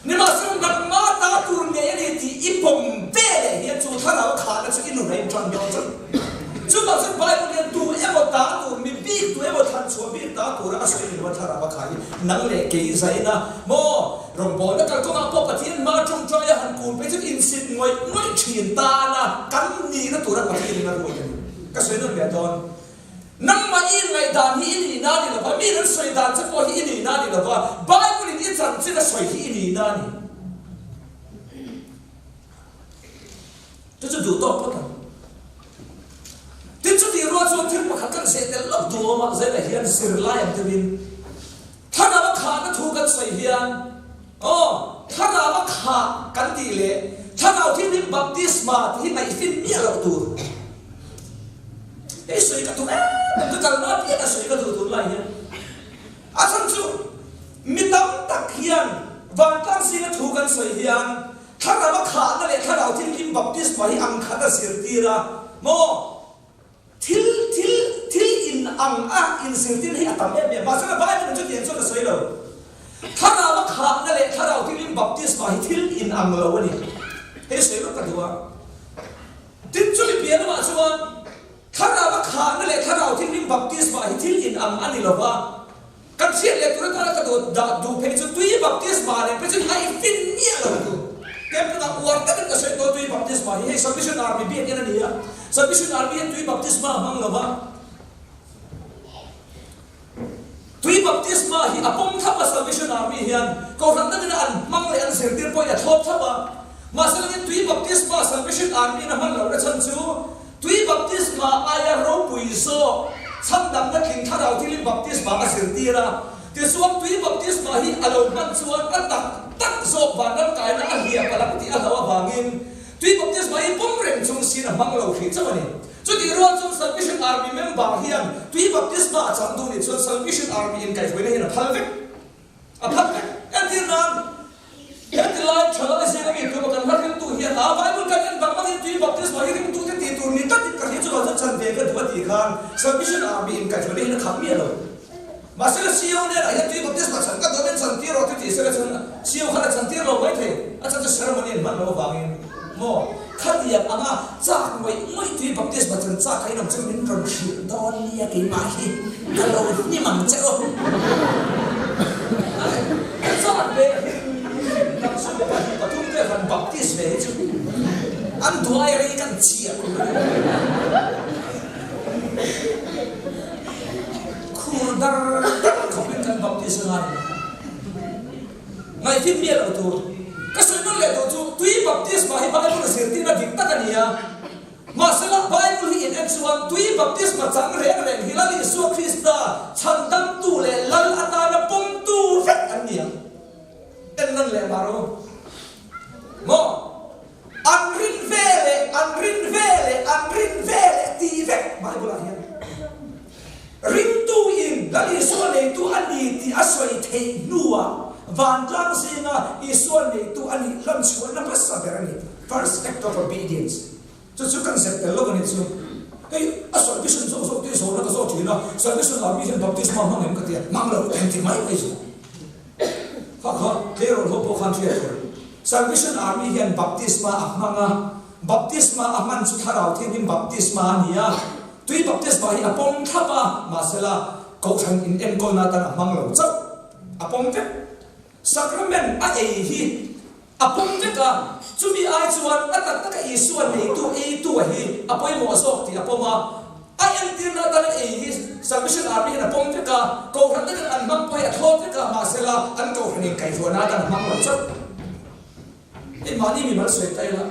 Nimahsela nangmah ta tur ngei a ni tih i pawm ve leh hian chu thlarau a khahna chu i nun a inṭan dawn chauh. Chuvang chuan Bible hian tu emaw ta tur, mi bik tu emaw thlan chhuah bik ta tura a sawi ni lo a, thlarau a khai nang leh kei zaina maw rawngbawlna kalkawngah pawh Pathian hma ṭawngṭaia han kun phei chuan insit ngawih ngawih ṭhin tana kan nihna tura Pathianin a ruat a ni. Ka sawi nawn leh dawn. Nangmah i inngaihdan hi i nihna a ni lo va, mi an sawi dan che pawh hi i nihna a ni lo va, Bible-in i chanchin a sawi hi i nihna a ni. Chu chu duh tawk phawt ang. Tin chutih rual chuan thil pakhat kan zeh tel lawk duh awm a, Zela hian zirlai ang deuhin thlarau a khahna thu kan sawi hian aw thlarau a khah kan tih leh thlarau thil hi baptisma tih hi ngaihfin miah loh tur. Hei sawi ka duh em em ka kalna apiang a sawi ka duh tunlai hian. A chhan chu mi tam tak hian vantlang zinga thu kan sawi hian Thlarau a khahna leh thlarau thinghlim baptisma hi ang khat a zirtir a maw? Thil thil thil in ang a inzirtir hi a tam em em. Mahse Bible in chutiang chuan a sawi lo. Thlarau a khahna leh thlarau thinghlim baptisma hi thil in ang lo a ni. Hei sawi lawk ka duh a. Tin chumi piah lamah chuan thlarau a khahna leh thlarau thinghlim baptisma hi thil in ang a ni lo va. Kan hriat leh tur atana ka duh dah duh phei chu tui baptisma leh phei chu ngaihfin miah lo tur. Temple ah uar takin ka sawi tawh tui baptisma hi hei Salvation Army biakinn a ni a, Salvation Army hian tui baptisma a hmang lo va, tui baptisma hi a pawm thlap a Salvation Army hian Kohhran dangin an hmang leh an zirtir pawhin a thlawp thlap a, mahse langin tui baptisma Salvation Army in a hman lohna chhan chu Tui baptisma aia ropui zawk chhandamna tling thlarau thilin baptisma a zirtir a. Tichuan tui baptisma hi a lo hman chuan a tak tak zawk vanram kaina a hliah palh ang tih a hlauh avangin tui baptisma hi pawm reng chung siin a hmang lo hrih chauh a ni. Chutih rual chuan Salvation Army member hian tui baptisma a chang duh nih chuan Salvation Army inkaihhruaina hian a phal vek. A phal vek. Entir nan, heti lai thalai zinga mi tluma kan hla ringtu hian a Bible kan en bang bangin tui baptisma hi ringtute tih tur ni tlatin ka hria chuvang chuan chan ve ka duh a tih khan Salvation Army in kaihhruaina hian a khap miah lo. Mahse la CEO hnenah hian tui baptisma chan ka duh a, min chan tir rawh ti tih sela chuan CEO khan a chan tir lo mai thei. A chan chu ceremony an hman loh avangin maw khatiang anga chak ngawih ngawih tui baptisma chan chak kha inawm chu min rawn hrilh dawn nia keimah hi ka lo hnim ang che aw. Ka chak ve hrim hrim tak chu pahnih pathum vel han baptist ve hi chu an duai rei kan chhiar khur dar dar khawpin kan baptist a ngai. Ngaihfin miah loh tur. Ka sawi nawn leh duh chu tui baptisma hi Bible zirtirna dik tak a ni a. Mahsela Bible hi in en chuan tui baptisma chang reng reng hi Lal Isua Krista chhandamtu leh Lal atana pawmtu vek an ni ang. En nawn leh mah rawh u. Maw? An rin ve leh an rin ve leh an rin ve leh tih vek Bible ah hian. Ringtu in Lal Isua neitu a ni tih a sawi theih hnuah vantlang zinga Isua neitu a nih hlan chhuahna hmasa ber a ni, first act of obedience. Chu chu kan zep tel lo a ni chu. Hei a salvation zawk zawk te zawhna ka zawh thin a, salvation army hian baptisma hmang em ka ti a, hmang lo engti mai mai zawh. Kha kha tleirawl ho pawh khan hriat tur. Salvation Army hian baptisma a hmang a, baptisma a hman chu Thlarau Thianghlim baptisma a ni a, tui baptisma hi a pawm thlap a, mahsela Kohhran in enkawlna atan a hmang lo chauh, a pawm vek. Sacrament a ei hi a pawm vek a, chumi ai chuan a tak taka Isua neitu eitu a hi a pawimawh zawk tih a pawm a, A entirna atana ei hi Salvation Army hian a pawm vek a, Kohhran takin an hmang pawh hi a thlawt vek a, mahsela an Kohhran in kaihruahna atan a hmang lo chauh. Hei mahni mimal sawi ta ila,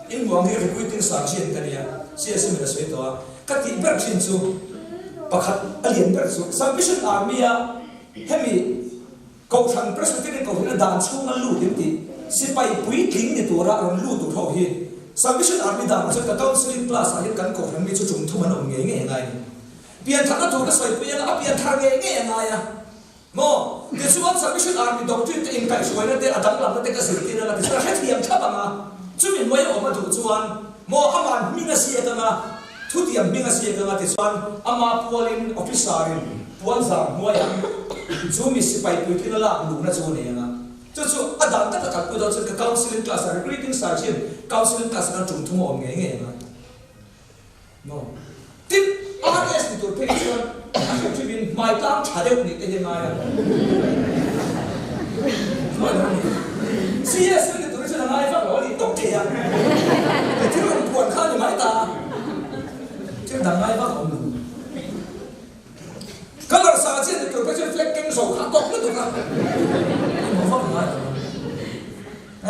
inmuang hi recruiting sergeant ka nia, CSM in a sawi tawh a, ka tih ber thin chu pakhat a lian ber chu Salvation Army a hemi Kohhran Presbyterian Kohhran a dan chhunga lut in tih sipai puitling ni tura rawn lut tur ho hi Salvation Army danah chuan ka counselling class ah hian kan Kohhran mi chu tum thum an awm ngei ngei a ngai a ni. Piantharna tur ka sawipui anga a pianthar ngei ngei a ngai a. Maw? Tichuan Salvation Army doctrine te inkaihhruaina te a danglamna te ka zirtir anga tichuan a hrethiam thlap anga chumi hnuai a awm a duh chuan maw aman hming a siak anga thutiam hming a siak anga tichuan ama pualin officer in puanzar hnuaiah chu mi sipai puitling a lak luhna chu a nei anga chu chu a dan taka kalpui dawn chuan ka counselling class ah recruiting sergeant counselling class ah khan tum thum a awm ngei ngei anga. No. Tin, RS ni tur phei chuan a hriat hrim in hmai tlang tha deuh nih te hi a ngai a. Hmai lo ni. CS ni tur hi chuan a ngai vak lo a nih tawp thei a. He thil rawn puan kha a ni mai ta a. Thil dang ngai vak a awm lo. Colour sa chiah ni tur phei chuan flag keng zo kha a tawk lutuk a. Engmaw vak a ngai lo.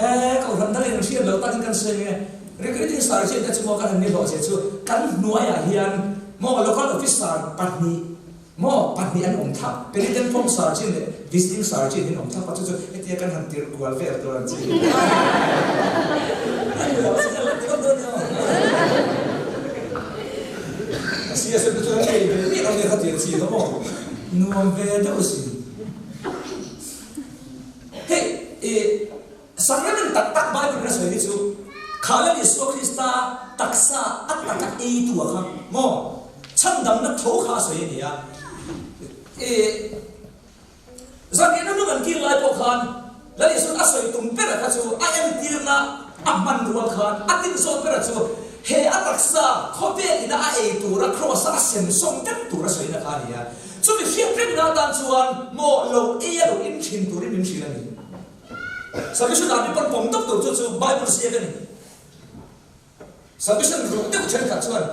Ee, Kohhran dang in hriat loh takin kan sawi nge? Recruiting sergeant te chu maw kan han ni hlawh che chu kan hnuaiah hian maw local officer pahnih maw pahnih an awm thlap, penitent form sergeant leh visiting sergeant in awm thlap a, chu chu hetia kan han tirh kual vel tur an chi. A CSM te chuan an nei ve miah lo nia kha tir chi kha maw nuam ve deuh si. Hei i sacrament tak tak Bible in a sawi hi chu kha Lal Isua Krista taksa a taka eitu a kha maw chhandamna tho kha a sawi a ni a. I zanriahna hnung an kil lai pawh khan Lal Isua'n a sawi tum ber a kha chu a entirna a hman rual khan a tin zawt ber a chu he a taksa khawvel ina a ei tura kraws a a sem sawm vek tur a sawina kha a ni a. Chumi hriat rengna atan chuan maw lo ei a lo in thin turin min hrilh a ni. Salvation Army pawn pawm deuh tur chu chu Bible ziak a ni. Salvation ruh deuh thenkhat chuan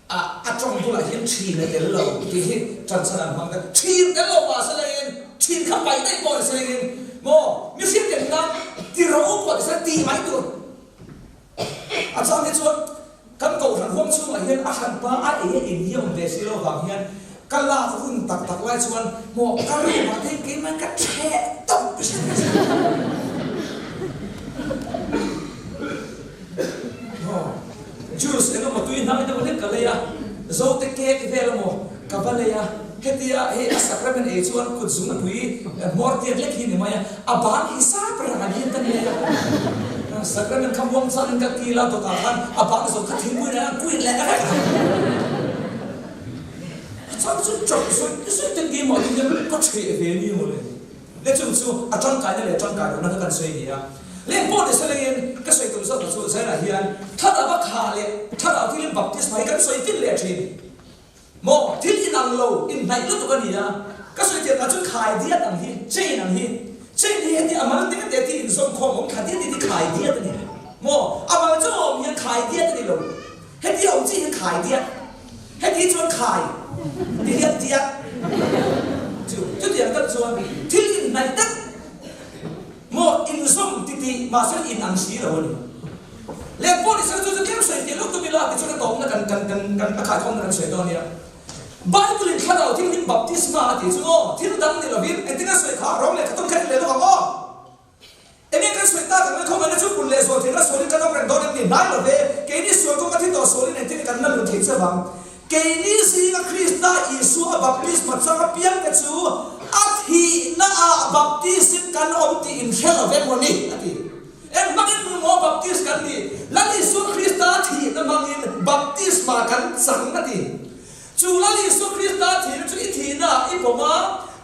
a a tawng bulah hian thin a tel lo tih hi ṭanchhan an hmang deuh. Thin tel lo mahse lengin thin kha paih daih pawh ni se lengin maw mihring kenna ti ro pawh ti se tih mai tur. A chang hi chuan kan kohhran huang chhungah hian a hranpa a ei a in hi a awm ve si lo vang hian ka lak hun tak tak lai chuan maw ka room ah te hian keimah ka ṭheh tawp hret hret a. Maw juice eng emaw tui hnai deuh hlek ka lei a, zote cake vel emaw ka va lei a, hetia hei a sacrament ei chuan kut zung a tui hmawr tiat lek hi ni mai a, a ban hi sap ran hian ka nei a, sacrament kha muang changin ka kil a dawtah khan a ban zawng kha thingpui nen a quit leh vek a, a chang chu chawp zawih zawih te keimah ding hian ka ṭheh ve ni mawle. Le chung chu a tangkaina leh tangkai lohna kha kan sawi ni a. Leng pawh ni salengin ka sawi tum zawk chu Zainah hian thlarau a khah leh thlarau thilin baptisma hi kan sawi fin leh thin. Maw thil inang lo inhnaih lutuk a ni a, ka sawi thiam lah chu khai diat ang hi, chain ang hi. Chain hi heti a mal te te ti inzawmkhawm awm thla diat hi khai diat a ni. Maw a mal chu a awm hian khai diat a ni lo. Heti a awm chi hi khai diat, heti hi chuan khai ti hian diat chu chutiang tak chuan thil inhnaih tak maw inzawm ti tih mahse in ang si lo a ni. Leh pawh ni se chu chu tlem sawi fiah lawk tum ila tichuan a tawpna kan kan kan kan a khaikhawmna kan sawi dawn nia. Bible in thlarau thilhlim baptisma a tih chu maw thil dang ni lovin engtin a sawi kha rawng leh kha tum kha en leh lawk ang aw. Enge kan sawi tak ang e, khawngaihna chu pun leh zual theihna sualin kan awm reng dawn em ni? Hnai lo ve, keini sual kawng a thi tawh sualin engtin kan la lut thei che vang? Keini zinga Krista Isua a baptisma chang apiangte chu a thihna ah baptisin kan awm tih in hre lo ve maw ni? a ti. Eng hmangin nu maw baptis kan nih? Lal Isua Krista thihna hmangin baptisma kan chang a ti. Chu Lal Isua Krista thihna chu i thihna ah i pawm a,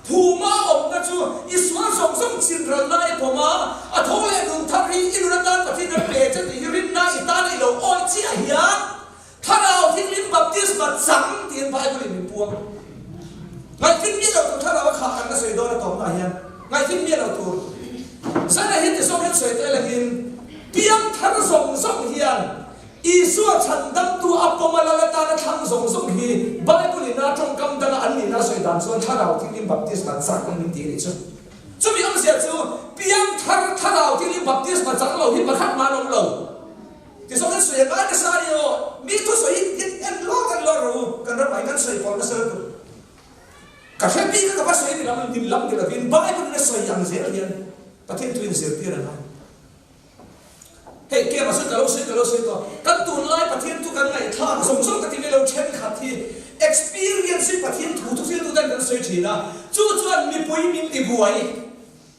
phuma a awmna chu i sual zawng zawng chinralna i pawm a, a tho leh nun thar hi i nun atan Pathian a pe che tih hi rinna i tan i lo awi chiah hian Thlarau Thianghlim baptisma chang tiin Bible in min puang. Ngaihfin miah lo tur Thlarau a khah kan la sawi dawn a tawpnaah hian ngaihfin miah lo tur. Zanah hian ti zawng hian sawi ta ila-in piang thar zawng zawng hian Isua chhandamtu a pawm a lal atana thlang zawng zawng hi Bible in a tawngkam danga an nihna a sawi dan chuan Thlarau Thianghlim baptisma chak ang min ti a nih chu. Chumi awmzia chu piangthar thlarau thil hi baptisma chang lo hi pakhat mah an awm lo. Tichuan kan sawi a ngai nasa a ni aw, mi thusawi hi en lawk en lawk rawh u, kan ramah hi kan sawi pawlh nasa lutuk. Ka hre bik a ka va sawi ni lam ni lam ni lovin Bible in a sawi ang zel hian Pathian thu in zirtir a ngai. Hei kema sawi ka lo sawi ka lo sawi tawh, kan tunlai Pathian thu kan ngaihthlak zawng zawng ka ti mai lo thenkhat hi experience in Pathian thu thu thil tu ten kan sawi thin a, chu chuan mipui min ti buai.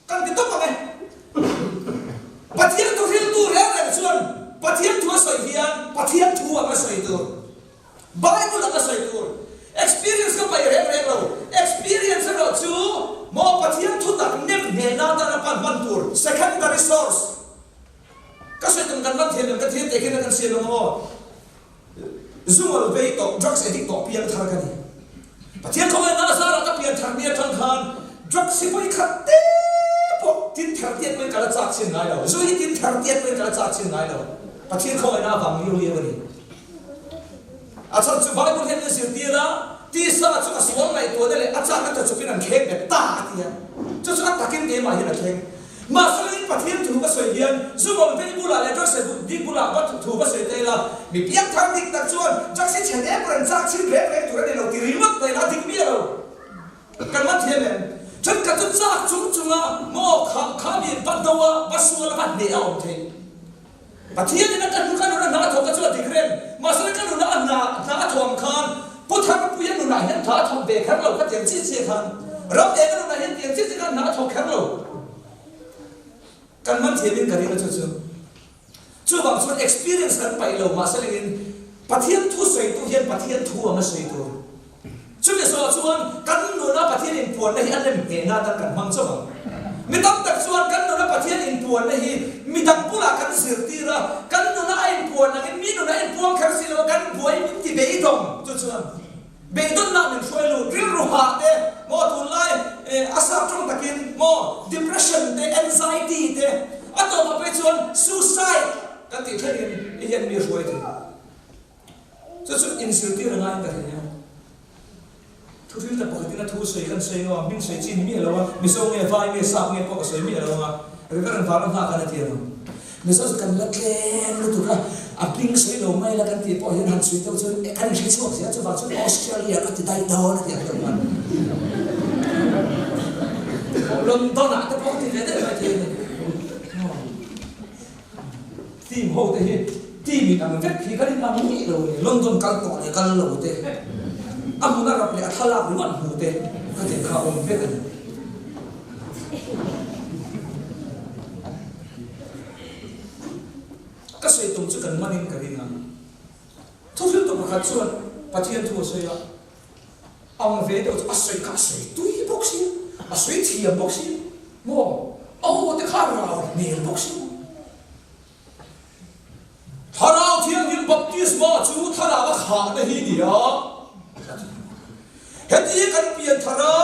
Kan ti tawp ang e. Pathian thu hriltu reng reng chuan Pathian thu a sawi hian Pathian thu ang a sawi tur. Bible ang a sawi tur. Experience ka paih reng reng lo. Experience erawh chu maw Pathian thu tak nem hnehna atana pan hman tur, secondary source. Ka sawi tum kan man thiam em? Kan thiam teh khin a kan siam ang aw. Zungawl vei tawh, drugs addict tawh piang thar ka ni. Pathian khawngaihna azarah ka pian thar ni atang khan drugs hi vawi khat te pawh tin ther tiat pawhin ka la chak chhin ngai lo. Zu hi tin ther tiat pawhin ka la chak chhin ngai lo. Pathian khawngaihna avang liau liau a ni. A chhan chu Bible hian min zirtir a, tisa chu a sual ngaihtuahna leh a chakna tha chupin an thleng bet ta a ti a. Chu chu a takin keimah hian a thleng. Mahse, Pathian thu ka sawi hian Zumawm vei bulah leh Joseph dik bulah va thu ka sawi ta ila, mi piangthar dik tak chuan Jaksi chhe nek rawn chak chhin reng reng tur a ni lo ti ringawt ta ila a dik miah lo. Kan man thiam em? Thenkhat chu chak chung chunga maw kha kha mi va do a, va sual a, va hneh a awm thei. Pathian in a ka hnu ka nuna hna a thawk a chu a dik reng. Mahse ka nuna a hna hna a thawh ang khan Pu Tharpuia nunah hian hna a thawk ve kher lo ka tiang chiah chiah khan Ram Eka nunah hian tiang chiah chiah khan hna a thawk kher lo. Kan man thiam in ka ring a chu chu. Chuvang chuan experience kan paih lo mahse lengin Pathian thu sawitu hian Pathian thu ang a sawi tur. Chumi zawh chuan kan nuna Pathian inpuanna hi a lem hnehna atan kan hmang chauh ang. Mi tam tak chuan kan nuna Pathian inpuanna hi mi dang bulah kan zirtir a, kan nuna a inpuan angin mi nuna a inpuang kher si lo a, kan buai min ti beidawng. Chu chuan beidawnna min hruai lut, rilru hah te, maw tunlai a sap tawng takin maw depression te, anxiety te, a tawpah phei chuan suicide kan tih thlengin i hian mi a hruai thei. Chu chu inzirtir a ngaiin ka thei a. Thuthil tak pakhatin a thu sawi kan sawi ngawh a, hming sawi chi ni miah lo a, Mizo nge Vai nge Sap nge pawh ka sawi miah lo ang a, Reverend Vana hna khan a ti ang. Mizo chu kan la tlem lutuk a, a hming sawi lo mai la kan tih pawh hian han chhui deuh chuan kan inhre chhuak zel chuvang chuan Australia ka ti daih dawn a ti ang deuh khan. London ah te pawh ka ti ve daih mai thei a ni. Team ho te hi team in ang vek hi kan in ang miah lo a ni. London kal tawh leh kal lo te, a hmun a rap leh a thlalak ringawt hmu te ka tih kha awm vek a ni. Ka sawi tum chu kan man in ka ring a. Thuhriltu pakhat chuan Pathian thu a sawi a, ang ve deuh chu a sawi kha a sawi tui bawk si, a sawi thiam bawk si maw, a aw te kha a rau hmel bawk si. Thlarau Thianghlim baptisma chu thlarau a khahna hi ni a, a ti. Heti kan pian thar a,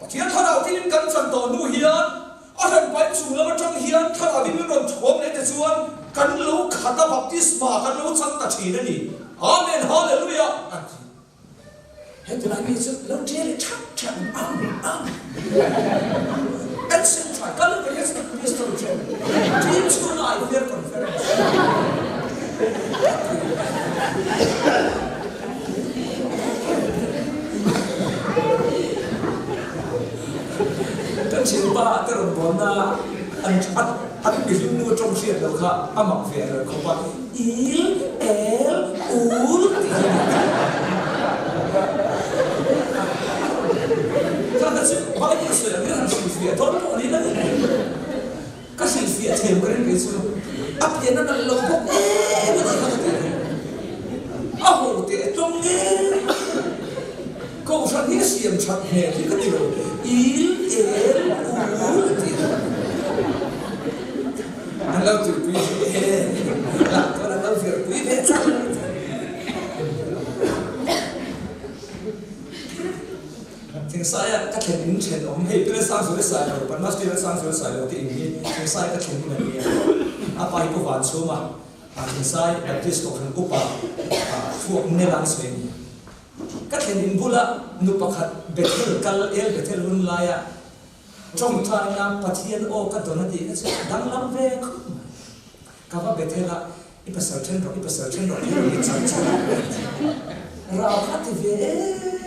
Pathian Thlarau thilin kan chan tawh hnu hian a hranpain chung lam atang hian Thlarauin min rawn thuam leh te chuan kan lo khat a, baptisma kan lo chang ta thin a ni. Amen Hallelujah! A ti. Heti lai mi chu lo ṭe leh ṭhak ṭhak in Amen Amen. Kan sim ṭhai kal ka Yesu Kristo ṭhen ṭin chhun ai fair conference. Kan thianpa te rawn bawnna an an mihring nu ṭawng hriat loh kha a mak ve reng khawp a, il, el, ul tih hi a ni. Kha kha chu Bible sawi ang hian han hrilhfiah dawn pawh ni lo. Ka hrilhfiah thiam ka ring kei chu a pian a nalh lo bawk em a tih kha ka ti ang. A ho teh tlawm nge Kohhran hi a siam that hmel hi ka ti lo. Il, el, ul tih kha an lo tuipui ve lah chuan an lo virpui ve chauh. Thingsaia ka thlen in thenawm hei Pele Sangzuala Sailo, Padma Shri Lalsangzuala Sailo te in hi Thingsaia ka thlen in an ni a. A pa hi Pu Vanchhuma, Thingsai Baptist Kohhran upa thluak nel ang sawi a ni. Ka thlen in bula nu pakhat Bethel kal El Bethel hun laia. Ṭawngṭaina Pathian aw ka dawn a tih kha chu a danglam ve khawp mai. Ka va Bethel a, i pasal ṭhen rawh, i pasal ṭhen rawh tih rawn chhan chhan a, rau kha a ti ve em em.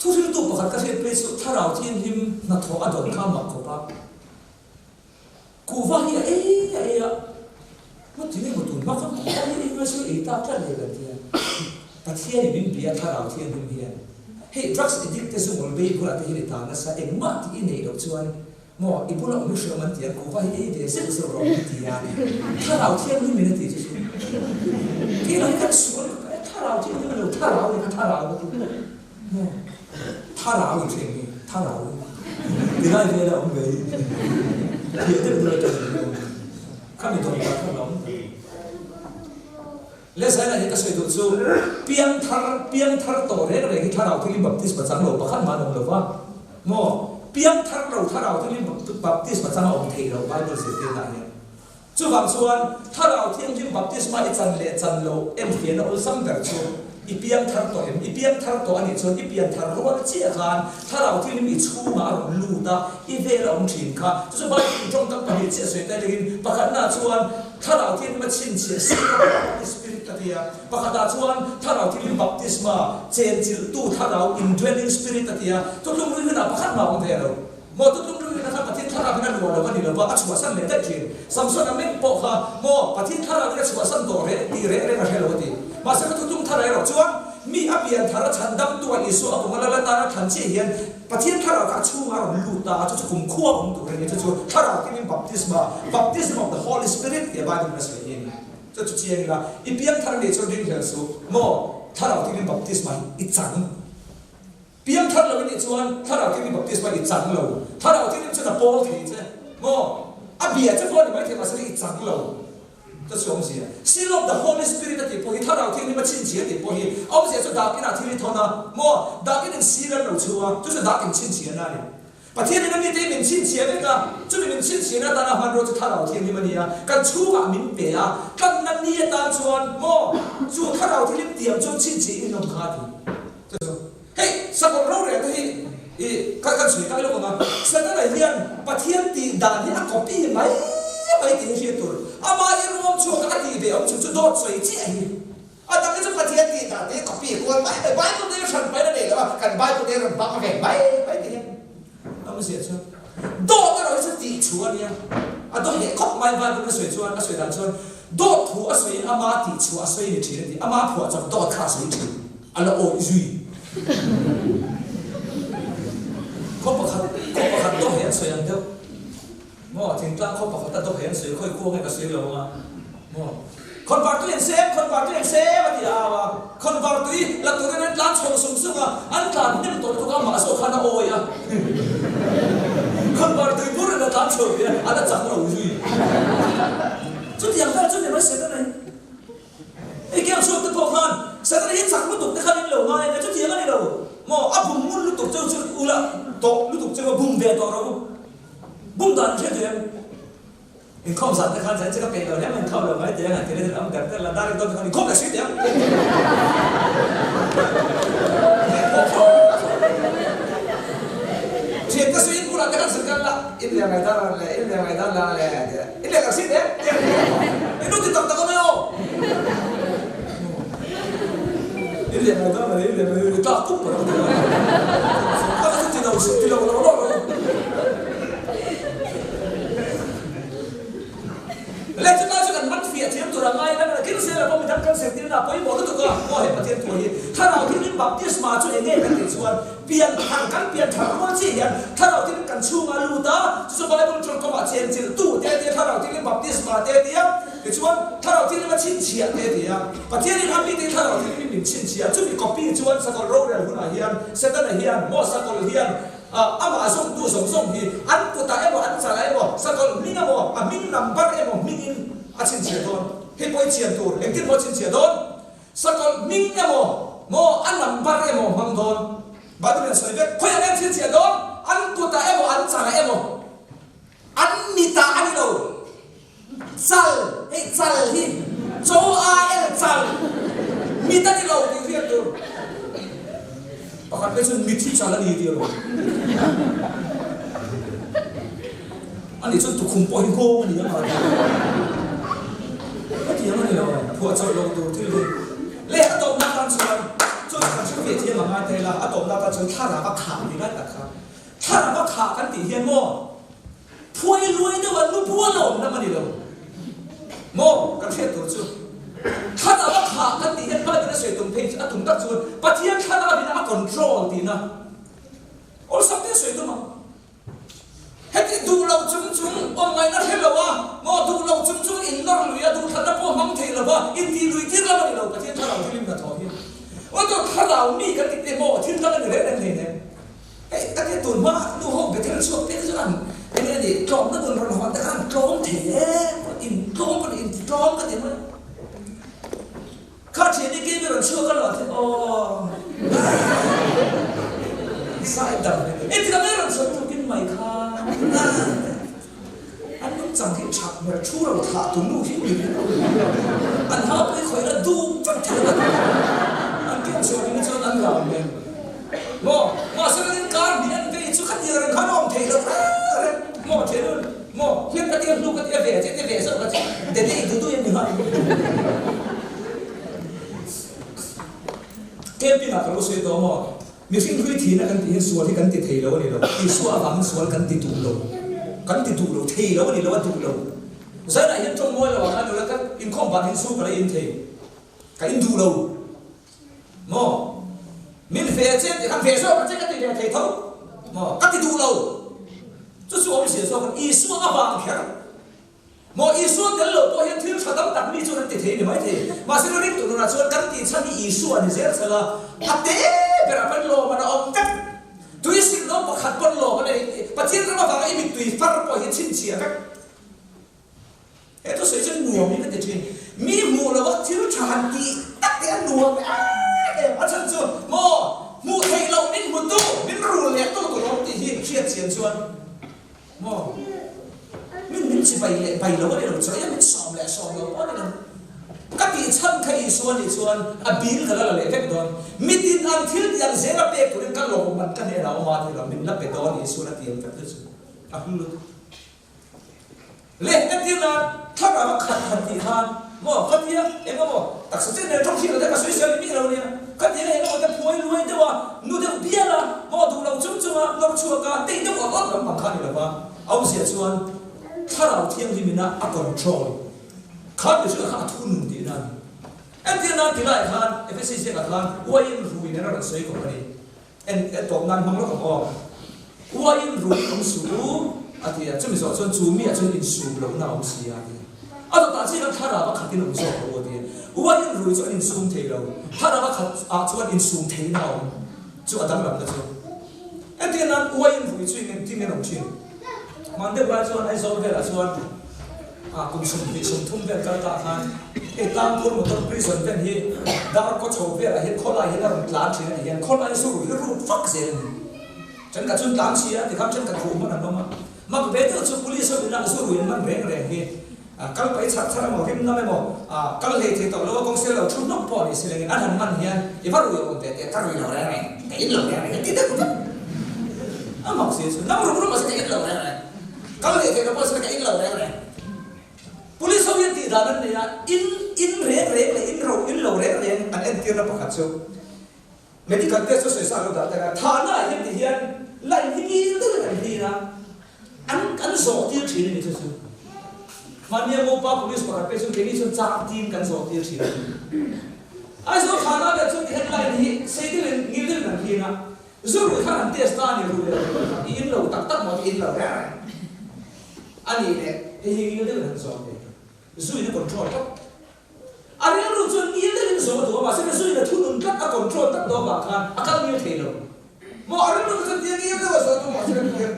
Thuhriltu pakhat ka hriat phei chu Thlarau Thianghlim hnathawh a dawn kha a mak khawp a. Kuhva hi a ei a ei a, maw tinge maw tun hma khan kuhva hi ei ngai chu ei tak tlat leh kan tia. Pathianin min bia Thlarau Thianghlim hian hei drugs addict te zu ngawl bei bulah te hian i tan nasa engmah tih i neih loh chuan maw i bula awm i hreawm an ti a kuhva hi ei ve zeuh zeuh rawh min ti a Thlarau Thianghlim in a ti chu chu kei lo hi kan sual ka Thlarau Thianghlim a lo Thlarau ni kha Thlarau ka ti. Maw? Thlarau in hreng hi, thlarau ti lai vel a awm ve hi, thiah deuh deuh atang in awm khami dawn tak khan a awm tak. Le Zaina hi ka sawi duh chu piangthar piangthar tawh reng reng hi thlarau thilin baptisma chang lo pakhat mah an awm lo va maw? Piangthar lo thlarau thilin baptisma chang a awm theih loh Bible zirtirna ah hian. Chuvang chuan, Thlarau Thianghlim baptisma i chan leh chan loh enfiahna awlsam ber chu i piang thar tawh em? I piang thar tawh a nih chuan i pian thar rual chiah khan Thlarau Thianghlim i chhungah a rawn lut a, i vel a awm thin kha. Chu chu Bible in tawngtam pahnih chiah sawi ta lengin pakhatnaah chuan Thlarau Thianghlim a chhinchhiah seal of the Holy Spirit a ti a, pakhatah chuan Thlarau Thianghlim baptisma chenchilhtu Thlarau indwelling spirit a ti a. Thutlung hlui hunah pakhat mah a awm ve lo. Maw tutum ringin kha Pathian thlarau in a luah lo a ni lo va, a chhuahsan leh daih thin. Samson a meng pawh kha maw Pathian thlarau in a chhuahsan tawh reh tih reh reng a hre lo a ti. Mahse ka tutum thar erawh chuan mi a pian thar a chhan damtu a Isua a kum a lal atan a thlan chiah hian Pathian thlarau kha a chhungah a rawn lut ta a, chu chu kum khua awm tur a ni. Chu chu thlarau tinin baptisma, baptism of the Holy Spirit tia Bible in a sawi hi a ni. Chu chu chiang ila i pian thar nih chuan ringhlel suh maw thlarau tinin baptisma hi i chang. Piang thar lo i nih chuan Thlarau Thianghlim baptisma i chang lo. Thlarau Thianghlim chuan a pawl thei che maw? A bia che pawh a ni maithei mahse i chang lo. Chu chu awmzia. Seal of the Holy Spirit a tih pawh hi Thlarau Thianghlim a chhinchhiah tih pawh hi awmzia chu dakin ah thil i thawn a maw? Dakin in seal an lo chhu a, chu chu dakin chhinchhiahna a ni. Pathianin a mite hi min chhinchhiah vek a, chumi min chhinchhiahna atana hmanrua chu Thlarau Thianghlim a ni a, kan chhungah min pe a, tlanna ni atan chuan maw? Chu Thlarau Thianghlim tiam chuan chhinchhiah in awm kha a ti. Chu chu hei sakawlh rorel te hi i kan kan sawi kai lawk ang a, Setana hian Pathian tih dan hi a copy mai mai tih hi hriat tur. Amah i ruam chhuak a tih ve awm chhun chu dawt sawi chiah hi. A dang hi chu Pathian tih dan te hi copy kual mai mai, Bible te hi hran pain a nei lo a, kan Bible te hi rawn hmang ve mai mai tih hian a awmzia chuan dawt erawh hi chu tih thu a nia. A dawt leh khawp mai Bible a sawi chuan a sawi dan chuan dawt thu a sawiin ama tih chhuah a sawi ni thin a ti, ama phuah chawp dawt kha a sawi thin. A la awih zui. Khaw pakhat, khaw pakhat dawh hi an sawi ang deuh. Maw, thingtlang khaw pakhat a dawh hi an sawi, khawi khuang nge ka sawi lo ang a. Maw, khawnvar tui an sem, khawnvar tui an sem a ti a au a. Khawnvar tui la turin an tlan chho sung sung a, an tlan hnem tawh lutuk a, amah zawk khan a awi a. Khawnvar tui bur in a tlan chho ve a, a la chak lo zui. Chutiang vel chu ni mai Setana hi. Hei kiang chhuak te pawh khan Setana hi chak lutuk te khan in lo ngai a nia, chutiang a ni lo maw? A bum ngun lutuk cheu chu ula tawh lutuk cheu a bum ve tawh rawh u. Bum dan hriat duh em? Inkhawm zan te khan zan che ka peih lo hle mai, inkhawm lo mai teh ang an ti leh am der der la, dar dawn te khan inkhawm leh si teh ang. Thiante sawi in bulah te khan zir kal la, in leh ngaihdan la le, in leh ngaihdan la le, in leh lo si teh ang. In nu ti tak tak a mai aw. In leh ngaihdan la le, in leh ngaihdan la, tlak pup a lo ti a. Ka chu ti lo, ti lo lo lo lo. Le chutlai chu kan man fiah thiam tur a ngai a, kin sela pawh midang kan zirtirna a pawimawh lutuk a, maw he Pathian thu hi Thlarau Thianghlim baptisma chu eng nge kan tih chuan pian thar kan pian thar rual chiah hian Thlarau Thianghlim kan chhungah a lut a, chu chu Bible tawngkamah chenchilh tu te tia Thlarau Thianghlim baptisma te tia tichuan Thlarau Thianghlim a chhinchhiah te tia Pathianin a mite Thlarau Thianghlim min chhinchhiah chumi copy chuan sakawlh rorel hunah hian Setana hian maw sakawlh hian Amah zawngtu zawng zawng hi an kutah emaw an chalah emaw sakawlh hming emaw a hming number emaw hmingin a chhinchhiah dawn. Hei pawh i chian tur engtin maw a chhinchhiah dawn? Sakawlh hming emaw maw a number emaw hmang dawn. Bible in a sawi vek. Khawiah nge an chhinchhiah dawn? An kutah emaw an chalah emaw an mitah a ni lo. Chal, hei chal hi chaw a el chal mit a ni lo tih hriat tur. Pakhat phei chuan mithi chal a ni tih a rawn. Ani chuan tukhum pawh hi nghawng a ni ang a ti. Ka ti ang a ni lo, phuah chawlh loh tur thil hi. Le a tawpna atan chuan chu chu kan hre ve thiam ang a tel a, a tawpna atan chuan thlarau a khah tih lai tak kha. Thlarau a khah kan tih hian maw phuai luai deuh a lu bual a awm lam a ni lo maw kan hriat tur chu. Thlarau a khah kan tih hian Bible a sawi tum phei chu a tum tak chuan Pathian thlarau in a control tihna awlsam te a sawi tum ang. Heti duh lo chung chung awm ngaihna hre lo a, maw duh lo chung chung in nawr lui a, duhthlanna pawh hmang thei lo va, in tih lui tir lam a ni lo, Pathian thlarau thilim hnathawh hi. Aw tawh thlarau mi kan ti te maw thil dang a ni reng reng hlei nem. Hei ka tia tun hma nu ho Bethel chhuak te chu an enge a ni tlawmna nun rawn hawn te kha an tlawm thei em, in tlawm ka ni in ti tlawm ka ti mai. Kha thian i kei rawn chhuak a lo ti aw Sai dam hi e ti ka mai rawn chhuak tukin mai kha an nung chang hi that ber thu ro thlah tu nu hi ni an ha pui khawih na dum vek thei a an ken chhuak in chuan an ram nen maw mahse in kar hnih an vei chu khatiang reng khan a awm thei lo reng maw thian Maw, hliam ka tia hnu ka tia ve che te ve zawk ka che de i duh duh em ni ha. Camping ah ka lo sawi tawh maw, mihring hlui thihna kan tih hian sual hi kan ti thei lo a ni lo, Isua avangin sual kan ti duh lo, kan ti duh lo thei lo a ni lo a duh lo. Zainah hian tawng mawi lo ah khan nula ka inkhawm ban hian su ka la in thei, ka in duh lo. Maw, min ve che tih khan ve zawk ang che ka ti ve thei tho maw, ka ti duh lo. Chu chu awmzia zawk in Isua avang kher maw, Isua tel lo pawh hian thil tha tam tak mi chuan an ti thei ni maithei. Mahse la ring tur nunah chuan kan tih chhan hi Isua a ni zel chhal a, a te berah pawn lawm an a awm vek. Tui silh no pakhat pawn lawm a nei, Pathian ram avanga i mittui far pawh hi chhinchhiah vek. He thusawi chu nuam hi ka ti thin. Mi hmuh lova thil tha han tih tak te a nuam em em. A chhan chu maw hmuh theih loh min hmu tu, min rul leh tu tur awm tih hi hriat chian chuan maw min min chi bai leh bai lo a ni lo, chawi a min sawm leh sawm lo pawh a ni lo. Ka tih chhan kha Isua nih chuan a bil ka la la leh vek dawn. Mitin an thil tih ang zel a pek turin ka lawmman ka hnenah awm a ti lo, min la pe dawn Isuan a ti ang vek chu chu a hlu lutuk. Leh entir nan thlarau a khat han tih khan maw ka tia eng emaw taksa chen nen tawng hriat lo te ka sawi sawi miah lo nia ka tia eng emaw te phuai luai deuh a nu deuh bial a maw duh lo chung chung a nawr chhuak a tei deuh awt awt lampang kha a ni lo va a awmzia chuan thlarau thianghlim ina a control kha mihring kha a thunun tihna a ni. Entir nan ti laiah khan Efesi ziakah khan uaiin rui nen a rawn sawi kawp a ni. En e tawp nan hmang lawk ang aw. Uaiin rui awm suh u a ti a, chumi zawh chuan chu miah chuan insum lohna a awm si a ti a. A dawtah chiah hian thlarau a khatin awm zawk lo a ti a. Uaiin rui chu an insum thei lo, thlarau a khat ah chuan insum theihna a awm chu a danglamna chu. Entir nan uaiin rui chu engtin nge an awm thin? Hman deuh lai chuan Aizawl velah chuan ah kum 20 30 vel kal tah khan hei Tlangpur motor prison vel hi dar kaw chho velah hian khawlai hian a rawn tlan thin a ti hian khawlai zu hi rut vak zel a ni. Thenkhat chuan tlan chhia a ti khan thenkhat ruh hman an awm a. Mak ve deuh chu police ho inah zu ruih an man reng reng hi kal paih chhar chhar emaw rim nam emaw kal hlei thei tawh lo a kawng sel lo thu hnawk pawh ni si lengin an han man hian i va rui awm ve teh ka rui lo reng reng ka in lo reng reng ti deuh vek a mak si chu nam rum rum a si ka in lo reng reng kal hlei thei lo pawh si ka in lo reng reng police ho hian tih dan an nei a in in reng reng leh in ro in lo reng reng an entirna pakhat chu Medical test chu sawi sa lo dah tel a, thahna ah hian ti hian line hi ngil deuhin an hlir a, an kan zawh tir thin a ni chu chu. Mahnia Ngopa Police pakhat phei chuan keini chuan chang tin kan zawh tir thin a ni. Aizawl thahna vel chuan ti hian line hi sei deuhin ngil deuhin an hlir a, zu rui khan an test ta a ni rui leh rui lo kha i in lo tak tak maw ti in lo reng reng a nih leh hei hi ngil deuhin an zawh ve. Zu in a control tlat. A rilru chuan ngil deuhin zawh a duh a, mahse ka zuin a thunun tlat, a control tlat lo avang khan a kal ngil thei lo. Maw a rilru chu chuan tia ngil deuh a zawh a duh, mahse ka ti hian.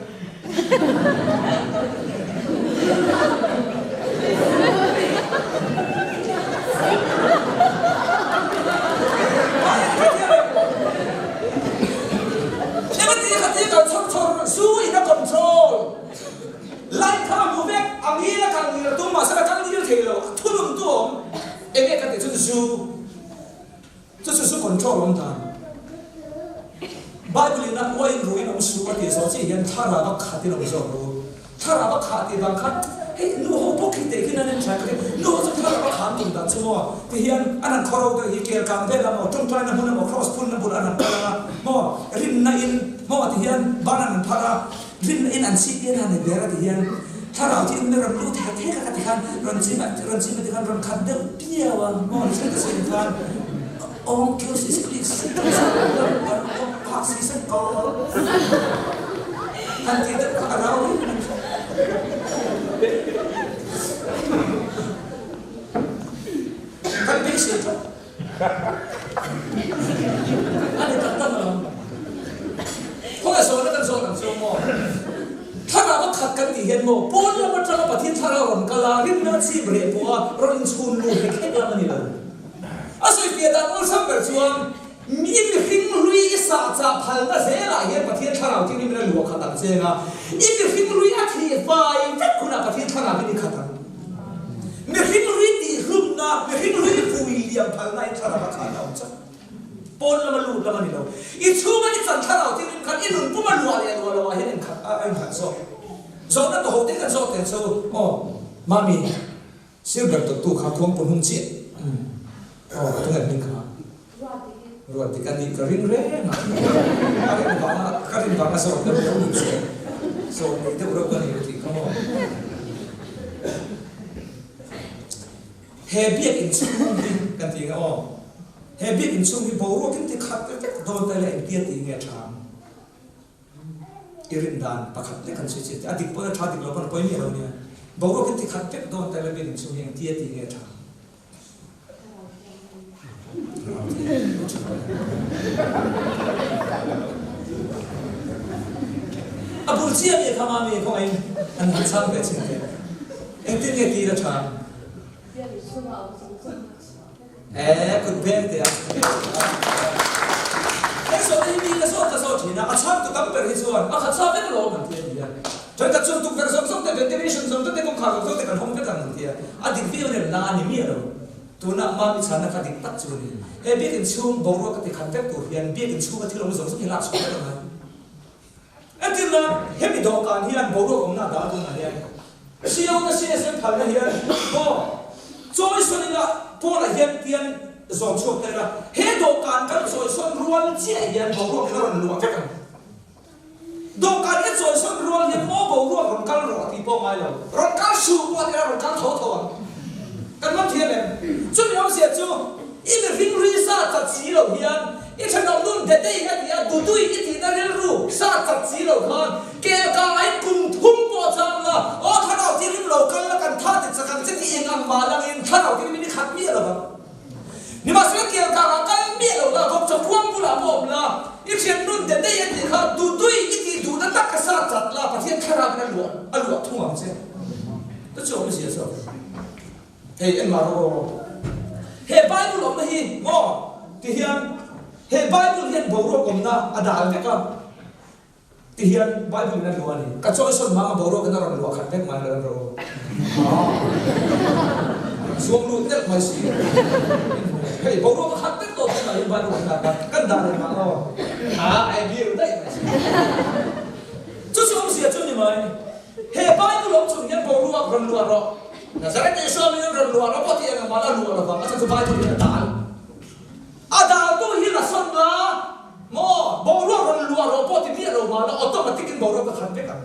Engati kha tia kal chhawr chhawr, zu in a control. Light kha a hmu vek, a ngil a kal ngil a tum mahse a kal ngil thei lo, a thunun tu a awm. Enge ka tih chuan zu, chu chu zu control awm dan. Thlarau a khat in awm zawk ru. Thlarau a khah tih vang khan hei nu ho bawk hi teh khin an en thlai ka ti. Nu ho chu thlarau a khah an tum dan chu maw ti hian an han khawro deuh hi kel kang vel a maw tawngtaina hmun a maw cross phunna bul an han kal ang a maw rinna in maw ti hian ban an han phar a rinna in an chhip hian a han ni ber a ti hian thlarau chu in rawn lut hek hek a ka ti khan rawn chim a rawn chim a ti khan rawn khat deuh piau a maw thil ka sawi khan Awm keu si si phak si sen ko han ti deuh kha a rau reng reng kan beisei tlat a ni tak tak alawm khawnge zawhna kan zawh ang chu maw thlarau a khat kan tih hian maw pawn lam atanga Pathian thlarau rawn kal a rinna chip reh pawh a rawn inchhun lut hek hek lam a ni lo. A sawifiah dan awlsam ber chuan, Mi mihring hlui i sah chah phalna zelah hian Pathian thlarau thing hi min a luah khat ang cheng a, i mihring hlui a thih fai vek hunah Pathian thlarau hi ni khat ang. Mihring hlui tihhlumna, mihring hlui vui liam phalna in thlarau a khan a awm chauh. Pawn lama lut lam a ni lo. I chhunga i chan thlarau thing rim khan i nun puma luah leh luah loah hian a inkhat zawk. Zawhna tawhawh te kan zawk teh chu, Aw, Mami, Sir ber tawttu kha khuang paw hnung chiah aw ka tunge hming kha Ruat dik a nih ka ring reng a ka rin vanga ka rin vanga zawt deuh deuh ni che zawt nei deuh reuh ka ni tih kha maw he biak in chhung hi kan ti nge aw he biak in chhung hi boruak in ti khat vek dawn ta ila engtia tih nge tha ang. I rin dan pakhat lek kan sawi chiah teh. A dik pawn a tha dik lo pawn a pawi miah lo nia. Boruak in ti khat vek dawn ta ila biakinn chhung hi engtia tih nge a tha? A bul chiah mi kha mami khawngaih in an han chhang ve chin teh. Engtin nge tih ila tha? Biakinn chhungah a awm zawng zawng a chhuah vek. He kut beng te a Hei zawhna hi mi ka zawt ka zawt thin a, a chhang tu tam ber hi chuan a khat sa vek alawm an ti a ni a. Thenkhat chuan tukverh zawng zawng te, ventilation zawng zawng te, kawngkhar zawng zawng te kan hawng vek ang an ti a. A dik viau nen la a ni miah lo. Tuna Mami chhanna kha dik tak chu a ni. He biakinn chhung boruak a ti khat vek tur hian biakinn chhunga thil awm zawng zawng hi lak chhuah vek a ngai. Entirna, hemi dawhkan hian boruak awmna a dah tunah hian Sion a CSM phalna hian maw chawisawn ila Paul-a hian tian zawn chhuak ta ila he dawhkan kan chawisawn rual chiah hian boruak in a rawn luah vek ang. Dawhkan i chawisawn rual hian maw boruak rawn kal rawh tih pawh ngai lo, rawn kal suh pawh tila rawn kal tho tho ang. Kan man thiam em? Chumi awmzia chu i mihring ri sa chat si lo hian i thenawm nun Detei a ti a, Dudui i tihna rilru sa chat si lo khan kelkangah in kum thum pawh chang la, aw thlarau thianghlim lo kal la kan tha ti chak ang che tih eng ang mah langin thlarau thianghlim in i khat miah lo vang. Nimahsela kelkangah kal miah lo la, vawkchaw khuang bulah pawh awm la, i thian nun Detei a tih kha Dudui i tih duhna tak a sa chat la, Pathian thlarau in a luah a luah thung ang che. Ka chu awmzia zawk. Hei engmah rawh aw. He Bible awmna hi maw ti hian he Bible hian boruak awmna a dal vek a ti hian Bible in a luah a ni. Ka chawisawn hmang a boruak in a rawn luah khat vek mai lo rawh aw. Zuam lut neuh mai si. Hei boruak a khat vek tawh tunah hian Bible an dak a kan dah leh mah aw. A a biru daih mai si. Chu chu awmzia chu ni mai. He Bible awm chung hian boruak rawn luah rawh. Nazareth Isua min rawn luah rawh pawh tih eng amah a luah lovang, a chhan chu Bible in a dal. A daltu hi la sawn la maw? Boruak rawn luah rawh pawh ti miah lo mah la automatic in boruak a khat vek ang.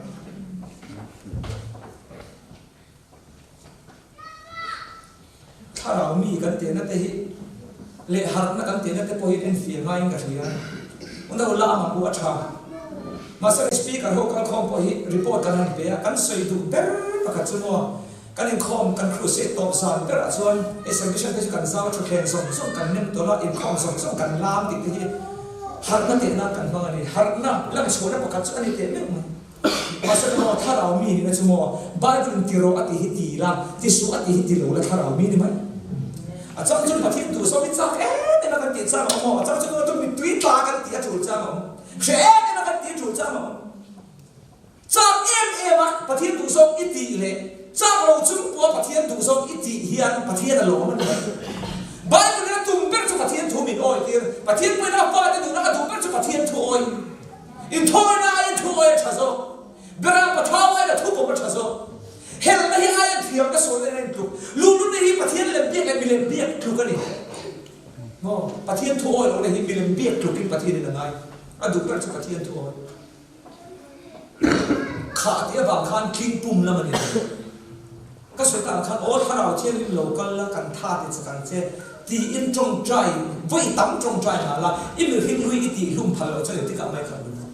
Thlarau mi kan tehna te hi leh harhna kan tehna te pawh hi enfiah ngaiin ka hria. Unau la ang u a tha. Mahse speaker ho kalkhawm pawh hi report kan han pe a, kan sawi duh ber pakhat chu maw kan inkhawm kan crusade tawp zan berah chuan hei submission te chu kan zau a thutthleng zawng zawng kan nem tawlh a, inkhawm zawng zawng kan lam tih te hi harhna tehna kan hmang a ni. Harhna lanchhuahna pakhat chu a ni teh meuh mai. Mahse maw thlarau mi nihna chu maw Bible in ti rawh a ti hi ti la, ti suh a ti hi ti lo la thlarau mi ni mai. A chang chuan Pathian duh zawk hi chak em em a kan tih chang a awm maw, a chang chuan tunah chuan mittui tla kan tih a tul chang a awm, hre em em a kan tih a tul chang a awm. Chak em em a Pathian duh zawk i tih leh chak lo chung pawha Pathian duh zawk i tih hian Pathian a lawm a ni mai. Bible in a tum ber chu Pathian thu min awi tir, Pathian pawhin a fate duhna a duh ber chu Pathian thu awi. Inthawina aiin thu awi a tha zawk. Beram pathau aiin a thupawm a tha zawk. Helna hi aia thiamna sualna in a intluk. Luhlulna hi Pathian lem biak leh milem biak tluk a ni. Maw? Pathian thu awi lohna hi milem biak tlukin Pathianin a ngai. A duh ber chu Pathian thu awi. Khah tih avang khan tling pum lam a ni lo. Ka sawi tak ang khan aw Thlarau Thianghlim lo kal la kan tha ti chak ang che tiin tawngtai vawi tam tawngtai mah la i mihring hlui i tih hlum phal loh chuan engtikah mai khat nun ang.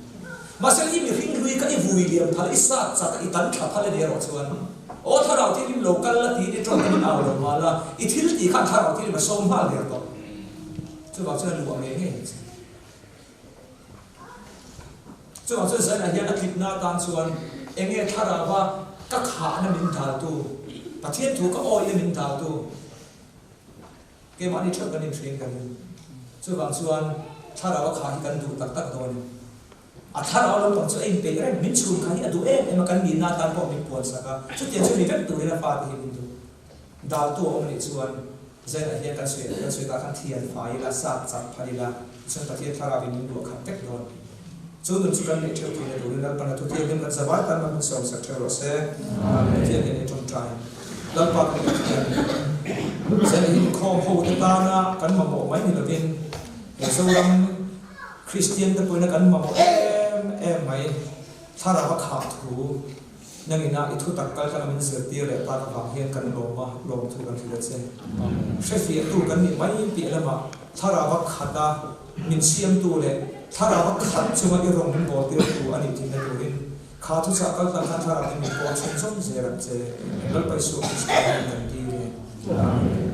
Mahse i mihring hlui kha i vui liam phal i sat chak a i tan tha phal a ni erawh chuan aw Thlarau Thianghlim lo kal la tiin i tawngtamin au lo mah la i thil tih khan Thlarau Thianghlim a sawm nghal der tawh. Chuvang chuan a luah ngei ngei ang che. Chuvang chuan Zainah hian a tlipna atan chuan enge thlarauva ka khahna min daltu, Pathian thu ka awihna min daltu, keimahni theuh kan inhriin ka ring. Chuvang chuan thlarau a khah hi kan duh tak tak dawn em? A thlarau lampang chu a inpeih reng, min chhun kha hi a duh em em a, kan nihna atan pawh min puansak a, chutiang chu ni vek turin a fate hi min duh. Daltu a awm nih chuan Zainah hian kan sawi kan sawi tah khan thian fai ila, sat chak phal ila, tichuan Pathian thlarau in min luah khat vek dawn. Chu nun chu kan neih theuh theihna turin Lalpan a thuthiam hian kan zavai tan hman hun sawm sak theuh rawh se. Amen. Pathian hian i tawngtai. Lalpa kan Pathian, Zainah hi inkhawm ho te tana kan mamawh mai ni lovin he Zoram Kristian te pawhin a kan mamawh em em mai thlarau a khah thu Nang ina i thu tak kal tlanga min zirtir leh tak avang hian kan lawm a, lawmthu kan hrilh a che. Hrefiahtu kan nih mai piah lamah thlarauva khata min siamtu leh thlarauva khat chunga i rawng min bawltirtu a nih thinna turin kha thuchah kal tlang khan thlarauin min pawl chhunzawm zel ang che. Lalpa Isua Krista hian kan dil e. Amen.